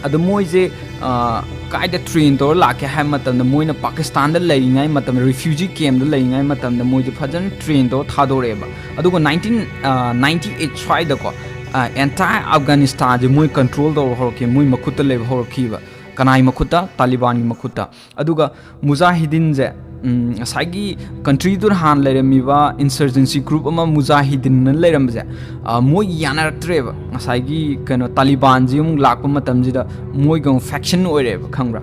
ꯑꯗꯣ ꯃꯣꯏꯁꯦ, ꯑ, ꯀꯥꯏꯗ ꯇ꯭ꯔꯦꯟ ꯇꯧꯔ ꯂꯥꯛꯀꯦ ꯍꯥꯏꯕ ꯃꯇꯝꯗ, ꯃꯣꯏꯅ ꯄꯥꯀꯤꯁꯇꯥꯟꯗ ꯂꯩꯔꯤꯉꯩ ꯃꯇꯝꯗ, ꯔꯤꯐ꯭ꯌꯨꯖꯤ ꯀꯦꯝꯞꯇ ꯂꯩꯔꯤꯉꯩ ꯃꯇꯝꯗ ꯃꯣꯏꯁꯦ ꯐꯖꯅ ꯇ꯭ꯔꯦꯟ ꯇꯧꯔ ꯊꯥꯗꯣꯔꯛꯑꯦꯕ꯫ ꯑꯗꯨꯒ ꯅꯥꯏꯟꯇꯤꯟ, ꯑ, ꯅꯥꯏꯟꯇꯤ ꯑꯩꯠ ꯁ꯭ꯋꯥꯏꯗꯀꯣ, ꯑ, ꯑꯦꯟꯇꯥꯌꯔ ꯑꯐꯒꯥꯅꯤꯁꯇꯥꯟꯁꯦ ꯃꯣꯏ ꯀꯟꯇ꯭ꯔꯣꯜ ꯇꯧꯕ ꯍꯧꯔꯛꯈꯤ, ꯃꯣꯏ ꯃꯈꯨꯠꯇ ꯂꯩꯕ ꯍꯧꯔꯛꯈꯤꯕ꯫ ꯀꯅꯥꯒꯤ ꯃꯈꯨꯠꯇ? ꯇꯥꯂꯤꯕꯥꯟꯒꯤ ꯃꯈꯨꯠꯇ꯫ ꯑꯗꯨꯒ ꯃꯨꯖꯥꯍꯤꯗꯤꯟꯁꯦ, ꯎꯝ, ꯉꯁꯥꯏꯒꯤ countryꯗꯨꯗ ꯍꯥꯟꯅ ꯂꯩꯔꯝꯃꯤꯕ insurgency group ꯑꯃ ꯃꯨꯖꯥꯍꯤꯗꯤꯟꯅ ꯂꯩꯔꯝꯕꯁꯦ, ꯑ, ꯃꯣꯏ ꯌꯥꯅꯔꯛꯇ꯭ꯔꯦꯕ꯫ ꯉꯁꯥꯏꯒꯤ ꯀꯩꯅꯣ ꯇꯥꯂꯤꯕꯥꯟꯁꯤ ꯑꯃꯨꯛ ꯂꯥꯛꯄ ꯃꯇꯝꯁꯤꯗ ꯃꯣꯏꯒ ꯑꯃꯨꯛ faction ꯑꯣꯏꯔꯦꯕ, ꯈꯪꯕ꯭ꯔꯥ?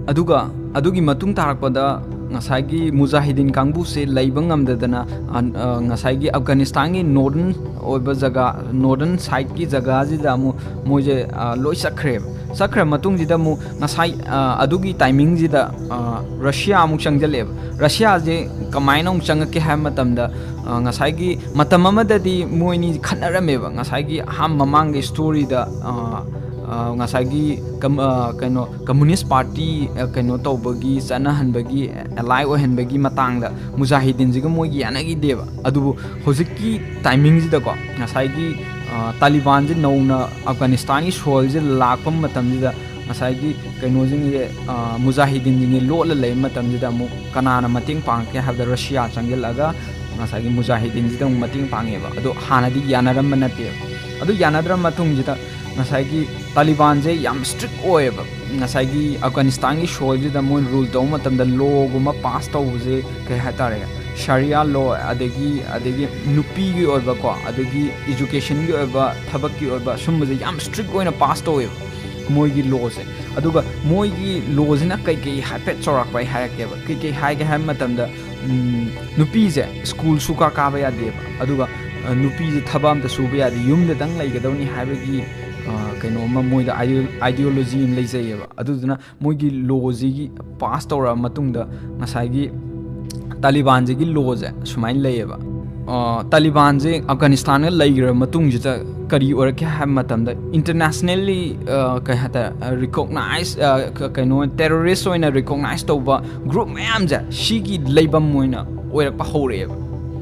ꯑꯗꯨꯒ ꯑꯗꯨꯒꯤ ꯃꯇꯨꯡ ꯇꯥꯔꯛꯄꯗ ꯉꯁꯥꯏꯒꯤ ꯃꯨꯖꯥꯍꯤꯗꯤꯟ ꯀꯥꯡꯕꯨꯁꯦ ꯂꯩꯕ ꯉꯝꯗꯗꯅ, ꯑ, ꯑ, ꯉꯁꯥꯏꯒꯤ ꯑꯐꯒꯥꯅꯤꯁꯇꯥꯟꯒꯤ northern ꯑꯣꯏꯕ ꯖꯒꯥ, northern sideꯀꯤ ꯖꯒꯥꯁꯤꯗ ꯑꯃꯨꯛ ꯃꯣꯏꯁꯦ, ꯑ, ꯂꯣꯏ ꯆꯠꯈ꯭ꯔꯦꯕ꯫ ꯆꯠꯈ꯭ꯔ ꯃꯇꯨꯡꯁꯤꯗ ꯑꯃꯨꯛ ꯉꯁꯥꯏ, ꯑ, ꯑꯗꯨꯒꯤ timingꯁꯤꯗ, ꯑ, ꯔꯁꯤꯌꯥ ꯑꯃꯨꯛ ꯆꯪꯁꯤꯜꯂꯛꯑꯦꯕ꯫ ꯔꯁꯤꯌꯥꯁꯦ ꯀꯃꯥꯏꯅ ꯑꯃꯨꯛ ꯆꯪꯉꯛꯀꯦ ꯍꯥꯏꯕ ꯃꯇꯝꯗ, ꯑ, ꯉꯁꯥꯏꯒꯤ ꯃꯇꯝ ꯑꯃꯗꯗꯤ ꯃꯣꯏꯅꯤ ꯈꯠꯅꯔꯝꯃꯦꯕ꯫ ꯉꯁꯥꯏꯒꯤ ꯑꯍꯥꯟꯕ ꯃꯃꯥꯡꯒꯤ storyꯗ, ꯑ, ꯑ, ꯉꯁꯥꯏꯒꯤ ꯀꯝ-, ꯑ, ꯀꯩꯅꯣ, Communist Party, ꯑ, ꯀꯩꯅꯣ ꯇꯧꯕꯒꯤ, ꯆꯠꯅꯍꯟꯕꯒꯤ, ally ꯑꯣꯏꯍꯟꯕꯒꯤ ꯃꯇꯥꯡꯗ ꯃꯨꯖꯥꯍꯤꯗꯤꯟꯁꯤꯒ ꯃꯣꯏꯒꯤ ꯌꯥꯅꯈꯤꯗꯦꯕ꯫ ꯑꯗꯨꯕꯨ ꯍꯧꯖꯤꯛꯀꯤ timingꯁꯤꯗꯀꯣ, ꯉꯁꯥꯏꯒꯤ, ꯑ, ꯇꯥꯂꯤꯕꯥꯟꯁꯦ ꯅꯧꯅ ꯑꯐꯒꯥꯅꯤꯁꯇꯥꯟꯒꯤ soilꯁꯦ ꯂꯥꯛꯄ ꯃꯇꯝꯁꯤꯗ ꯉꯁꯥꯏꯒꯤ ꯀꯩꯅꯣꯁꯤꯡꯁꯦ, ꯑ, ꯃꯨꯖꯥꯍꯤꯗꯤꯟꯁꯤꯡꯁꯦ ꯂꯣꯠꯂ ꯂꯩꯕ ꯃꯇꯝꯁꯤꯗ ꯑꯃꯨꯛ ꯀꯅꯥꯅ ꯃꯇꯦꯡ ꯄꯥꯡꯉꯛꯀꯦ ꯍꯥꯏꯕꯗ ꯔꯁꯤꯌꯥ ꯆꯪꯁꯤꯜꯂꯛꯑꯒ ꯉꯁꯥꯏꯒꯤ ꯃꯨꯖꯥꯍꯤꯗꯤꯟꯁꯤꯗ ꯑꯃꯨꯛ ꯃꯇꯦꯡ ꯄꯥꯡꯉꯦꯕ꯫ ꯑꯗꯣ ꯍꯥꯟꯅꯗꯤ ꯌꯥꯅꯔꯝꯕ ꯅꯠꯇꯦꯕ꯫ ꯑꯗꯨ ꯌꯥꯅꯗ꯭ꯔ ꯃꯇꯨꯡꯁꯤꯗ ꯉꯁꯥꯏꯒꯤ ꯇꯥꯂꯤꯕꯥꯟꯁꯦ ꯌꯥꯝ strict ꯑꯣꯏꯌꯦꯕ꯫ ꯉꯁꯥꯏꯒꯤ ꯑꯐꯒꯥꯅꯤꯁꯇꯥꯟꯒꯤ soilꯁꯤꯗ ꯃꯣꯏ rule ꯇꯧꯕ ꯃꯇꯝꯗ lawꯒꯨꯝꯕ pass ꯇꯧꯕꯁꯦ, ꯀꯩ ꯍꯥꯏꯇꯥꯔꯦ, ꯁꯥꯔꯤꯌꯥ law, ꯑꯗꯒꯤ, ꯑꯗꯒꯤ ꯅꯨꯄꯤꯒꯤ ꯑꯣꯏꯕꯀꯣ, ꯑꯗꯒꯤ educationꯒꯤ ꯑꯣꯏꯕ, ꯊꯕꯛꯀꯤ ꯑꯣꯏꯕ, ꯁꯨꯝꯕꯁꯦ ꯌꯥꯝ strict ꯑꯣꯏꯅ pass ꯇꯧꯋꯦꯕ ꯃꯣꯏꯒꯤ lawꯁꯦ꯫ ꯑꯗꯨꯒ ꯃꯣꯏꯒꯤ lawꯁꯤꯅ ꯀꯩꯀꯩ ꯍꯥꯏꯐꯦꯠ ꯆꯥꯎꯔꯥꯛꯄ ꯑꯩ ꯍꯥꯏꯔꯛꯀꯦꯕ꯫ ꯀꯩꯀꯩ ꯍꯥꯏꯒꯦ ꯍꯥꯏꯕ ꯃꯇꯝꯗ, ꯎꯝ, ꯅꯨꯄꯤꯁꯦ school ꯁꯨꯀꯥ ꯀꯥꯕ ꯌꯥꯗꯦꯕ꯫ ꯑꯗꯨꯒ, ꯑ, ꯅꯨꯄꯤꯁꯦ ꯊꯕꯛ ꯑꯝꯇ ꯁꯨꯕ ꯌꯥꯗꯦ, ꯌꯨꯝꯗꯗꯪ ꯂꯩꯒꯗꯧꯅꯤ ꯍꯥꯏꯕꯒꯤ, ꯑ, ꯀꯩꯅꯣ ꯑꯃ ꯃꯣꯏꯗ ideo-, ideology ꯑꯃ ꯂꯩꯖꯩꯌꯦꯕ꯫ ꯑꯗꯨꯗꯨꯅ ꯃꯣꯏꯒꯤ lawꯁꯤꯒꯤ pass ꯇꯧꯔꯛꯑ ꯃꯇꯨꯡꯗ ꯉꯁꯥꯏꯒꯤ ꯇꯥꯂꯤꯕꯥꯟꯁꯤꯒꯤ lawꯁꯦ ꯁꯨꯃꯥꯏꯅ ꯂꯩꯌꯦꯕ꯫ ꯑ, ꯇꯥꯂꯤꯕꯥꯟꯁꯦ ꯑꯐꯒꯥꯅꯤꯁꯇꯥꯟꯒ ꯂꯩꯈ꯭ꯔ ꯃꯇꯨꯡꯁꯤꯗ ꯀꯔꯤ ꯑꯣꯏꯔꯛꯀꯦ ꯍꯥꯏꯕ ꯃꯇꯝꯗ, internationally, ꯑ, ꯀꯩ ꯍꯥꯏꯇꯥꯔꯦ, ꯑ, recognize, ꯑ, ꯀ-, ꯀꯩꯅꯣ, terrorist ꯑꯣꯏꯅ recognize ꯇꯧꯕ group ꯃꯌꯥꯝꯁꯦ ꯁꯤꯒꯤ ꯂꯩꯐꯝ ꯑꯣꯏꯅ ꯑꯣꯏꯔꯛꯄ ꯍꯧꯔꯛꯑꯦꯕ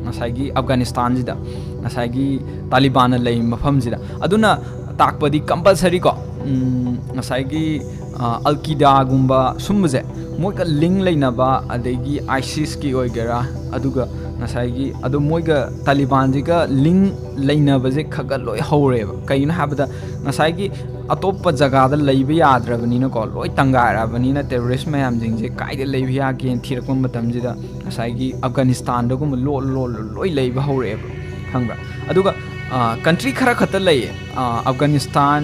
ꯉꯁꯥꯏꯒꯤ ꯑꯐꯒꯥꯅꯤꯁꯇꯥꯟꯁꯤꯗ, ꯉꯁꯥꯏꯒꯤ ꯇꯥꯂꯤꯕꯥꯟꯅ ꯂꯩꯔꯤꯕ ꯃꯐꯝꯁꯤꯗ꯫ ꯑꯗꯨꯅ ꯇꯥꯛꯄꯗꯤ compulsory ꯀꯣ, ꯎꯝ, ꯉꯁꯥꯏꯒꯤ, ꯑ, ꯑꯜ ꯀꯤꯗꯥꯒꯨꯝꯕ ꯁꯨꯝꯕꯁꯦ ꯃꯣꯏꯒ link ꯂꯩꯅꯕ, ꯑꯗꯒꯤ ISISꯀꯤ ꯑꯣꯏꯒꯦꯔꯥ, ꯑꯗꯨꯒ ꯉꯁꯥꯏꯒꯤ ꯑꯗꯨ ꯃꯣꯏꯒ ꯇꯥꯂꯤꯕꯥꯟꯁꯤꯒ ꯂꯤꯡ ꯂꯩꯅꯕꯁꯦ ꯈꯔ ꯈꯔ ꯂꯣꯏ ꯍꯧꯔꯦꯕ꯫ ꯀꯩꯒꯤꯅꯣ ꯍꯥꯏꯕꯗ ꯉꯁꯥꯏꯒꯤ ꯑꯇꯣꯞꯄ ꯖꯒꯥꯗ ꯂꯩꯕ ꯌꯥꯗ꯭ꯔꯕꯅꯤꯅꯀꯣ, ꯂꯣꯏ ꯇꯪꯒꯥꯏꯔꯛꯑꯕꯅꯤꯅ ꯇꯦꯔꯣꯔꯤꯁ ꯃꯌꯥꯝꯁꯤꯡꯁꯦ ꯀꯥꯏꯗ ꯂꯩꯕ ꯌꯥꯒꯦꯅ ꯊꯤꯔꯛꯄ ꯃꯇꯝꯁꯤꯗ ꯉꯁꯥꯏꯒꯤ ꯑꯐꯒꯥꯅꯤꯁꯇꯥꯟꯗꯒꯨꯝꯕ ꯂꯣꯠ ꯂꯣꯠ ꯂꯣꯏ ꯂꯩꯕ ꯍꯧꯔꯛꯑꯦꯕ, ꯈꯪꯕ꯭ꯔꯥ? ꯑꯗꯨꯒ ꯀꯟꯇ꯭ꯔꯤ ꯈꯔ ꯈꯛꯇ ꯂꯩꯌꯦ꯫ ꯑꯐꯒꯥꯅꯤꯁꯇꯥꯟ,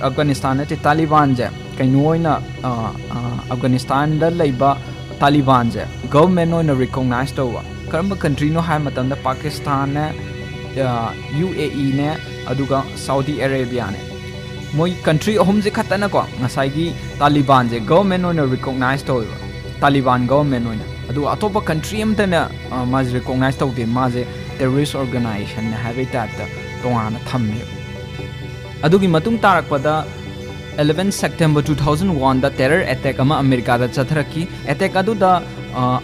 ꯑꯐꯒꯥꯅꯤꯁꯇꯥꯟ ꯅꯠꯇꯦ, ꯇꯥꯂꯤꯕꯥꯟꯁꯦ ꯀꯩꯅꯣ ꯑꯣꯏꯅ, ꯑꯐꯒꯥꯅꯤꯁꯇꯥꯟꯗ ꯂꯩꯕ ꯇꯥꯂꯤꯕꯥꯟꯁꯦ ꯒꯚꯔꯟꯃꯦꯟ ꯑꯣꯏꯅ ꯔꯤꯀꯣꯛꯅꯥꯏꯁ ꯇꯧꯕ꯫ ꯀꯔꯝꯕ ꯀꯟꯇ꯭ꯔꯤꯅꯣ ꯍꯥꯏꯕ ꯃꯇꯝꯗ ꯄꯥꯀꯤꯁꯇꯥꯟꯅꯦ, ꯌꯨ ꯑꯦ ꯏꯅꯦ, ꯑꯗꯨꯒ ꯁꯥꯎꯗꯤ ꯑꯔꯦꯕꯤꯌꯥꯅꯦ꯫ ꯃꯣꯏ ꯀꯟꯇ꯭ꯔꯤ ꯑꯍꯨꯝꯁꯦ ꯈꯛꯇꯅꯀꯣ ꯉꯁꯥꯏꯒꯤ ꯇꯥꯂꯤꯕꯥꯟꯁꯦ ꯒꯚꯔꯟꯃꯦꯟ ꯑꯣꯏꯅ ꯔꯤꯀꯣꯛꯅꯥꯏꯁ ꯇꯧꯋꯦꯕ, ꯇꯥꯂꯤꯕꯥꯟ ꯒꯚꯔꯟꯃꯦꯟ ꯑꯣꯏꯅ꯫ ꯑꯗꯨꯒ ꯑꯇꯣꯞꯄ ꯀꯟꯇ꯭ꯔꯤ ꯑꯃꯠꯇꯅ ꯃꯥꯁꯦ ꯔꯤꯀꯣꯛꯅꯥꯏꯁ ꯇꯧꯗꯦ, ꯃꯥꯁꯦ ꯇꯦꯔꯣꯔꯤꯁ ꯑꯣꯔꯒꯅꯥꯏꯖꯦꯁꯟꯅꯦ ꯍꯥꯏꯕꯒꯤ ꯇꯥꯏꯞꯇ ꯇꯣꯉꯥꯟꯅ ꯊꯝꯃꯦꯕ꯫ ꯑꯗꯨꯒꯤ ꯃꯇꯨꯡ ꯇꯥꯔꯛꯄꯗ eleven September two thousand oneꯗ ꯇꯦꯔꯔ ꯑꯦꯇꯦꯛ ꯑꯃ ꯑꯃꯦꯔꯤꯀꯥꯗ ꯆꯠꯊꯔꯛꯈꯤ꯫ ꯑꯦꯇꯦꯛ ꯑꯗꯨꯗ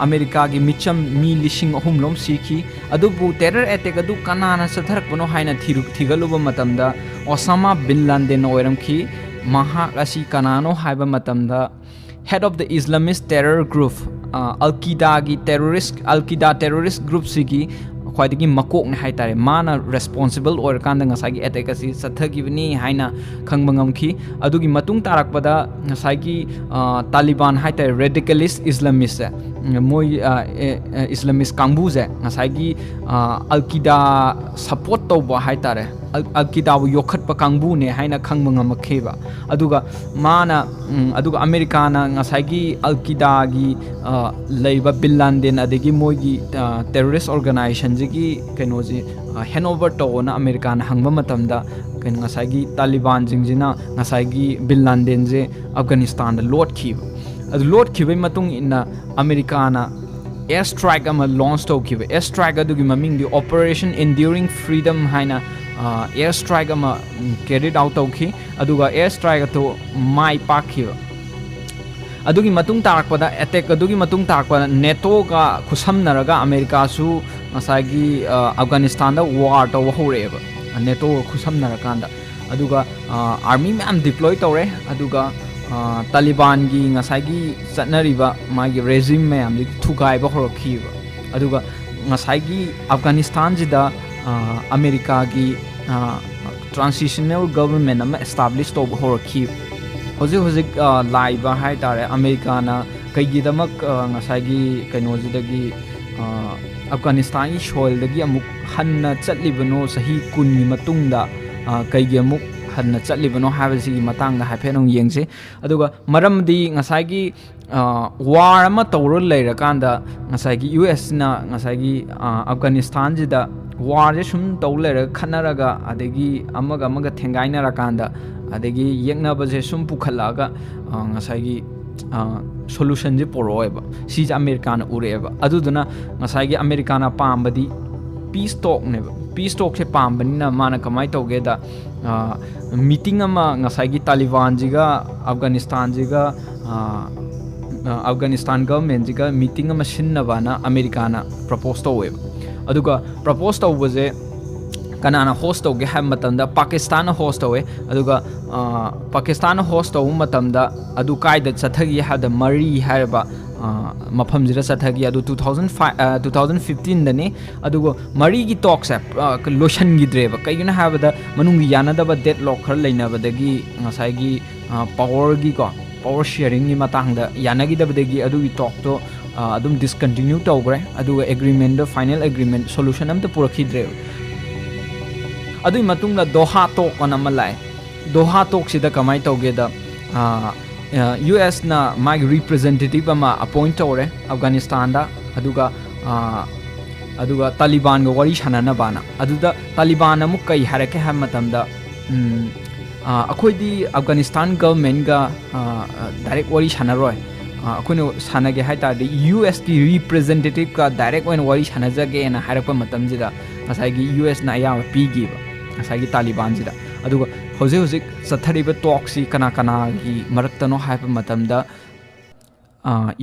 ꯑꯃꯦꯔꯤꯀꯥꯒꯤ ꯃꯤꯆꯝ ꯃꯤ ꯂꯤꯁꯤꯡ ꯑꯍꯨꯝ ꯂꯣꯝ ꯁꯤꯈꯤ꯫ ꯑꯗꯨꯕꯨ ꯇꯦꯔꯔ ꯑꯦꯇꯦꯛ ꯑꯗꯨ ꯀꯅꯥꯅ ꯆꯠꯊꯔꯛꯄꯅꯣ ꯍꯥꯏꯅ ꯊꯤꯔꯨ-, ꯊꯤꯒꯠꯂꯨꯕ ꯃꯇꯝꯗ ꯑꯣꯁꯥꯃꯥ ꯕꯤꯟ ꯂꯥꯗꯦꯟ ꯑꯣꯏꯔꯝꯈꯤ꯫ ꯃꯍꯥꯛ ꯑꯁꯤ ꯀꯅꯥꯅꯣ ꯍꯥꯏꯕ ꯃꯇꯝꯗ head of the Islamist terror group, ꯑꯜ ꯀꯤꯗꯥꯒꯤ ꯇꯦꯔꯣꯔꯤꯁ, ꯑꯜ ꯀꯤꯗꯥ ꯇꯦꯔꯣꯔꯤꯁ ꯒ꯭ꯔꯨꯞꯁꯤꯒꯤ ꯈ꯭ꯋꯥꯏꯗꯒꯤ ꯃꯀꯣꯛꯅꯦ ꯍꯥꯏꯇꯥꯔꯦ꯫ ꯃꯥꯅ ꯔꯦꯁꯄꯣꯟꯁꯤꯕꯜ ꯑꯣꯏꯔꯀꯥꯟꯗ ꯉꯁꯥꯏꯒꯤ ꯑꯦꯇꯦꯛ ꯑꯁꯤ ꯆꯠꯊꯈꯤꯕꯅꯤ ꯍꯥꯏꯅ ꯈꯪꯕ ꯉꯝꯈꯤ꯫ ꯑꯗꯨꯒꯤ ꯃꯇꯨꯡ ꯇꯥꯔꯛꯄꯗ ꯉꯁꯥꯏꯒꯤ ꯇꯥꯂꯤꯕꯥꯟ ꯍꯥꯏꯇꯥꯔꯦ, ꯔꯦꯗꯤꯀꯦꯂꯤꯁ ꯏꯁꯂꯥꯃꯤꯁꯁꯦ, ꯃꯣꯏ ꯏꯁꯂꯥꯃꯤꯁ ꯀꯥꯡꯕꯨꯁꯦ ꯉꯁꯥꯏꯒꯤ ꯑꯜ ꯀꯤꯗꯥ ꯁꯄꯣꯔꯠ ꯇꯧꯕ ꯍꯥꯏꯇꯥꯔꯦ, ꯑꯜ ꯀꯤꯗꯥꯕꯨ ꯌꯣꯛꯈꯠꯄ ꯀꯥꯡꯕꯨꯅꯦ ꯍꯥꯏꯅ ꯈꯪꯕ ꯉꯝꯃꯛꯈꯤꯕ꯫ ꯑꯗꯨꯒ ꯃꯥꯅ, ꯑꯗꯨꯒ ꯑꯃꯦꯔꯤꯀꯥꯅ ꯉꯁꯥꯏꯒꯤ ꯑꯜ ꯀꯤꯗꯥꯒꯤ ꯂꯩꯔꯤꯕ ꯕꯤꯟ ꯂꯥꯗꯦꯟ ꯑꯗꯒꯤ ꯃꯣꯏꯒꯤ ꯇꯦꯔꯣꯔꯤꯁ ꯑꯣꯔꯒꯅꯥꯏꯖꯦꯁꯟꯁꯤꯒꯤ ꯀꯩꯅꯣꯁꯤ ꯍꯦꯟ ꯑꯣꯚꯔ ꯇꯧꯑꯣꯅ ꯑꯃꯦꯔꯤꯀꯥꯅ ꯍꯪꯕ ꯃꯇꯝꯗ ꯀꯩꯅꯣ ꯉꯁꯥꯏꯒꯤ ꯇꯥꯂꯤꯕꯥꯟꯁꯤꯡꯁꯤꯅ ꯉꯁꯥꯏꯒꯤ ꯕꯤꯟ ꯂꯥꯗꯦꯟꯁꯦ ꯑꯐꯒꯥꯅꯤꯁꯇꯥꯟꯗ ꯂꯣꯠꯈꯤꯕ꯫ ꯑꯗꯨ ꯂꯣꯠꯈꯤꯕꯒꯤ ꯃꯇꯨꯡ ꯏꯟꯅ ꯑꯃꯦꯔꯤꯀꯥꯅ ꯑꯦꯌꯔ ꯁ꯭ꯇ꯭ꯔꯥꯏꯛ ꯑꯃ ꯂꯣꯟꯁ ꯇꯧꯈꯤꯕ꯫ ꯑꯦꯌꯔ ꯁ꯭ꯇ꯭ꯔꯥꯏꯛ ꯑꯗꯨꯒꯤ ꯃꯃꯤꯡꯗꯤ Operation Enduring Freedom ꯍꯥꯏꯅ ꯑꯦꯌꯔ ꯁ꯭ꯇ꯭ꯔꯥꯏꯛ ꯑꯃ ꯀꯦꯔꯤꯠ ꯑꯥꯎꯠ ꯇꯧꯈꯤ꯫ ꯑꯗꯨꯒ ꯑꯦꯌꯔ ꯁ꯭ꯇ꯭ꯔꯥꯏꯛ ꯑꯗꯨ ꯃꯥꯏ ꯄꯥꯛꯈꯤꯕ꯫ ꯑꯗꯨꯒꯤ ꯃꯇꯨꯡ ꯇꯥꯔꯛꯄꯗ, ꯑꯦꯇꯦꯛ ꯑꯗꯨꯒꯤ ꯃꯇꯨꯡ ꯇꯥꯔꯛꯄꯗ ꯅꯦꯇꯣꯒ ꯈꯨꯠꯁꯝꯅꯔꯒ ꯑꯃꯦꯔꯤꯀꯥꯁꯨ ꯉꯁꯥꯏꯒꯤ ꯑꯐꯒꯥꯅꯤꯁꯇꯥꯟꯗ ꯋꯥꯔ ꯇꯧꯕ ꯍꯧꯔꯛꯑꯦꯕ, ꯅꯦꯇꯣꯒ ꯈꯨꯠꯁꯝꯅꯔꯀꯥꯟꯗ꯫ ꯑꯗꯨꯒ ꯑꯥꯔꯃꯤ ꯃꯌꯥꯝ ꯗꯤꯄ꯭ꯂꯣꯏ ꯇꯧꯔꯦ꯫ ꯑꯗꯨꯒ ꯇꯥꯂꯤꯕꯥꯟꯒꯤ ꯉꯁꯥꯏꯒꯤ ꯆꯠꯅꯔꯤꯕ ꯃꯥꯒꯤ ꯔꯦꯖꯤꯝ ꯃꯌꯥꯝꯗꯨ ꯊꯨꯒꯥꯏꯕ ꯍꯧꯔꯛꯈꯤꯕ꯫ ꯑꯗꯨꯒ ꯉꯁꯥꯏꯒꯤ ꯑꯐꯒꯥꯅꯤꯁꯇꯥꯟꯁꯤꯗ ꯑꯃꯦꯔꯤꯀꯥꯒꯤ ꯇ꯭ꯔꯥꯟꯁꯤꯁꯅꯦꯜ ꯒꯕꯔꯟꯃꯦꯟ ꯑꯃ ꯑꯦꯁꯇꯥꯕ꯭ꯂꯤꯁ ꯇꯧꯕ ꯍꯧꯔꯛꯈꯤ꯫ ꯍꯧꯖꯤꯛ ꯍꯧꯖꯤꯛ ꯂꯥꯛꯏꯕ ꯍꯥꯏ ꯇꯥꯔꯦ, ꯑꯃꯦꯔꯤꯀꯥꯅ ꯀꯩꯒꯤꯗꯃꯛ ꯉꯁꯥꯏꯒꯤ ꯀꯩꯅꯣꯁꯤꯗꯒꯤ, ꯑꯐꯒꯥꯅꯤꯁꯇꯥꯟꯒꯤ ꯁꯣꯏꯜꯗꯒꯤ ꯑꯃꯨꯛ ꯍꯟꯅ ꯆꯠꯂꯤꯕꯅꯣ, ꯆꯍꯤ ꯀꯨꯟꯒꯤ ꯃꯇꯨꯡꯗ ꯀꯩꯒꯤ ꯑꯃꯨꯛ ꯍꯟꯅ ꯆꯠꯂꯤꯕꯅꯣ ꯍꯥꯏꯕꯁꯤꯒꯤ ꯃꯇꯥꯡꯗ ꯍꯥꯏꯐꯦꯠ ꯑꯃꯨꯛ ꯌꯦꯡꯁꯤ꯫ ꯑꯗꯨꯒ ꯃꯔꯝꯗꯤ ꯉꯁꯥꯏꯒꯤ ꯋꯥꯔ ꯑꯃ ꯇꯧꯔ ꯂꯩꯔꯀꯥꯟꯗ ꯉꯁꯥꯏꯒꯤ ꯌꯨ ꯑꯦꯁꯅ ꯉꯁꯥꯏꯒꯤ ꯑꯐꯒꯥꯅꯤꯁꯇꯥꯟꯁꯤꯗ ꯋꯥꯔꯁꯦ ꯁꯨꯝ ꯇꯧ ꯂꯩꯔꯒ, ꯈꯠꯅꯔꯒ, ꯑꯗꯒꯤ ꯑꯃꯒ ꯑꯃꯒ ꯊꯦꯡꯒꯥꯏꯅꯔꯀꯥꯟꯗ, ꯑꯗꯒꯤ ꯌꯦꯛꯅꯕꯁꯦ ꯁꯨꯝ ꯄꯨꯈꯠꯂꯛꯑꯒ ꯉꯁꯥꯏꯒꯤ ꯁꯣꯂꯨꯁꯟꯁꯦ ꯄꯨꯔꯛꯑꯣꯏꯕ꯫ ꯁꯤꯁꯦ ꯑꯃꯦꯔꯤꯀꯥꯅ ꯎꯔꯛꯑꯦꯕ꯫ ꯑꯗꯨꯗꯨꯅ ꯉꯁꯥꯏꯒꯤ ꯑꯃꯦꯔꯤꯀꯥꯅ ꯄꯥꯝꯕꯗꯤ ꯄꯤꯁ ꯇꯣꯛꯅꯦꯕ꯫ ꯄꯤꯁ ꯇꯣꯛꯁꯦ ꯄꯥꯝꯕꯅꯤꯅ ꯃꯥꯅ ꯀꯃꯥꯏꯅ ꯇꯧꯒꯦꯗ, ꯃꯤꯇꯤꯡ ꯑꯃ ꯉꯁꯥꯏꯒꯤ ꯇꯥꯂꯤꯕꯥꯟꯁꯤꯒ ꯑꯐꯒꯥꯅꯤꯁꯇꯥꯟꯁꯤꯒ, ꯑꯐꯒꯥꯅꯤꯁꯇꯥꯟ ꯒꯕꯔꯟꯃꯦꯟꯁꯤꯒ ꯃꯤꯇꯤꯡ ꯑꯃ ꯁꯤꯟꯅꯕꯅ ꯑꯃꯦꯔꯤꯀꯥꯅ ꯄ꯭ꯔꯄꯣꯁ ꯇꯧꯋꯦꯕ꯫ ꯑꯗꯨꯒ ꯄ꯭ꯔꯄꯣꯁ ꯇꯧꯕꯁꯦ ꯀꯅꯥꯅ ꯍꯣꯁ ꯇꯧꯒꯦ ꯍꯥꯏꯕ ꯃꯇꯝꯗ ꯄꯥꯀꯤꯁꯇꯥꯟꯅ ꯍꯣꯁ ꯇꯧꯋꯦ꯫ ꯑꯗꯨꯒ ꯄꯥꯀꯤꯁꯇꯥꯟꯅ ꯍꯣꯁ ꯇꯧꯕ ꯃꯇꯝꯗ ꯑꯗꯨ ꯀꯥꯏꯗ ꯆꯠꯊꯈꯤ ꯍꯥꯏꯕꯗ ꯃꯔꯤ ꯍꯥꯏꯔꯕ ꯃꯐꯝꯁꯤꯗ ꯆꯠꯊꯈꯤ꯫ ꯑꯗꯨ two thousand five, two thousand ꯐꯤꯐꯇꯤꯟꯗꯅꯤ꯫ ꯑꯗꯨꯒ ꯃꯔꯤꯒꯤ ꯇꯣꯛꯁꯦ ꯂꯣꯏꯁꯤꯟꯈꯤꯗ꯭ꯔꯦꯕ꯫ ꯀꯩꯒꯤꯅꯣ ꯍꯥꯏꯕꯗ ꯃꯅꯨꯡꯒꯤ ꯌꯥꯅꯗꯕ, ꯗꯦꯠ ꯂꯣꯛ ꯈꯔ ꯂꯩꯅꯕꯗꯒꯤ ꯉꯁꯥꯏꯒꯤ ꯄꯥꯋꯔꯒꯤꯀꯣ, ꯄꯥꯋꯔ ꯁꯤꯌꯔꯤꯡꯒꯤ ꯃꯇꯥꯡꯗ ꯌꯥꯅꯈꯤꯗꯕꯗꯒꯤ ꯑꯗꯨꯒꯤ ꯇꯣꯛꯇꯣ ꯑꯗꯨꯝ ꯗꯤꯁꯀꯟꯇꯤꯅ꯭ꯌꯨ ꯇꯧꯈ꯭ꯔꯦ꯫ ꯑꯗꯨꯒ ꯑꯦꯒ꯭ꯔꯤꯃꯦꯟꯗꯣ, ꯐꯥꯏꯅꯦꯜ ꯑꯦꯒ꯭ꯔꯤꯃꯦꯟ ꯁꯣꯂꯨꯁꯟ ꯑꯝꯇ ꯄꯨꯔꯛꯈꯤꯗ꯭ꯔꯦꯕ꯫ ꯑꯗꯨꯒꯤ ꯃꯇꯨꯡꯗ ꯗꯣꯍꯥ ꯇꯣꯛ ꯑꯅ ꯑꯃ ꯂꯥꯛꯑꯦ꯫ ꯗꯣꯍꯥ ꯇꯣꯛꯁꯤꯗ ꯀꯃꯥꯏꯅ ꯇꯧꯒꯦꯗ, ꯌꯨ ꯑꯦꯁꯅ ꯃꯥꯒꯤ ꯔꯤꯄ꯭ꯔꯖꯦꯟꯇꯦꯇꯤꯚ ꯑꯃ ꯑꯄꯣꯏꯟ ꯇꯧꯔꯦ ꯑꯐꯒꯥꯅꯤꯁꯇꯥꯟꯗ꯫ ꯑꯗꯨꯒ ꯑꯗꯨꯒ ꯇꯥꯂꯤꯕꯥꯟꯒ ꯋꯥꯔꯤ ꯁꯥꯟꯅꯅꯕꯅ꯫ ꯑꯗꯨꯗ ꯇꯥꯂꯤꯕꯥꯟ ꯑꯃꯨꯛ ꯀꯩ ꯍꯥꯏꯔꯛꯀꯦ ꯍꯥꯏꯕ ꯃꯇꯝꯗ, ꯑꯩꯈꯣꯏꯗꯤ ꯑꯐꯒꯥꯅꯤꯁꯇꯥꯟ ꯒꯕꯔꯟꯃꯦꯟꯒ ꯗꯥꯏꯔꯦꯛ ꯋꯥꯔꯤ ꯁꯥꯟꯅꯔꯣꯏ꯫ ꯑꯩꯈꯣꯏꯅ ꯁꯥꯟꯅꯒꯦ ꯍꯥꯏ ꯇꯥꯔꯗꯤ ꯌꯨ ꯑꯦꯁꯀꯤ ꯔꯤꯄ꯭ꯔꯖꯦꯟꯇꯦꯇꯤꯚꯀ ꯗꯥꯏꯔꯦꯛ ꯑꯣꯏꯅ ꯋꯥꯔꯤ ꯁꯥꯟꯅꯖꯒꯦꯅ ꯍꯥꯏꯔꯛꯄ ꯃꯇꯝꯁꯤꯗ ꯉꯁꯥꯏꯒꯤ ꯌꯨ ꯑꯦꯁꯅ ꯑꯌꯥꯕ ꯄꯤꯈꯤꯕ ꯉꯁꯥꯏꯒꯤ ꯇꯥꯂꯤꯕꯥꯟꯁꯤꯗ꯫ ꯑꯗꯨꯒ ꯍꯧꯖꯤꯛ ꯍꯧꯖꯤꯛ ꯆꯠꯊꯔꯤꯕ ꯇꯣꯛꯁꯤ ꯀꯅꯥ ꯀꯅꯥꯒꯤ ꯃꯔꯛꯇꯅꯣ ꯍꯥꯏꯕ ꯃꯇꯝꯗ,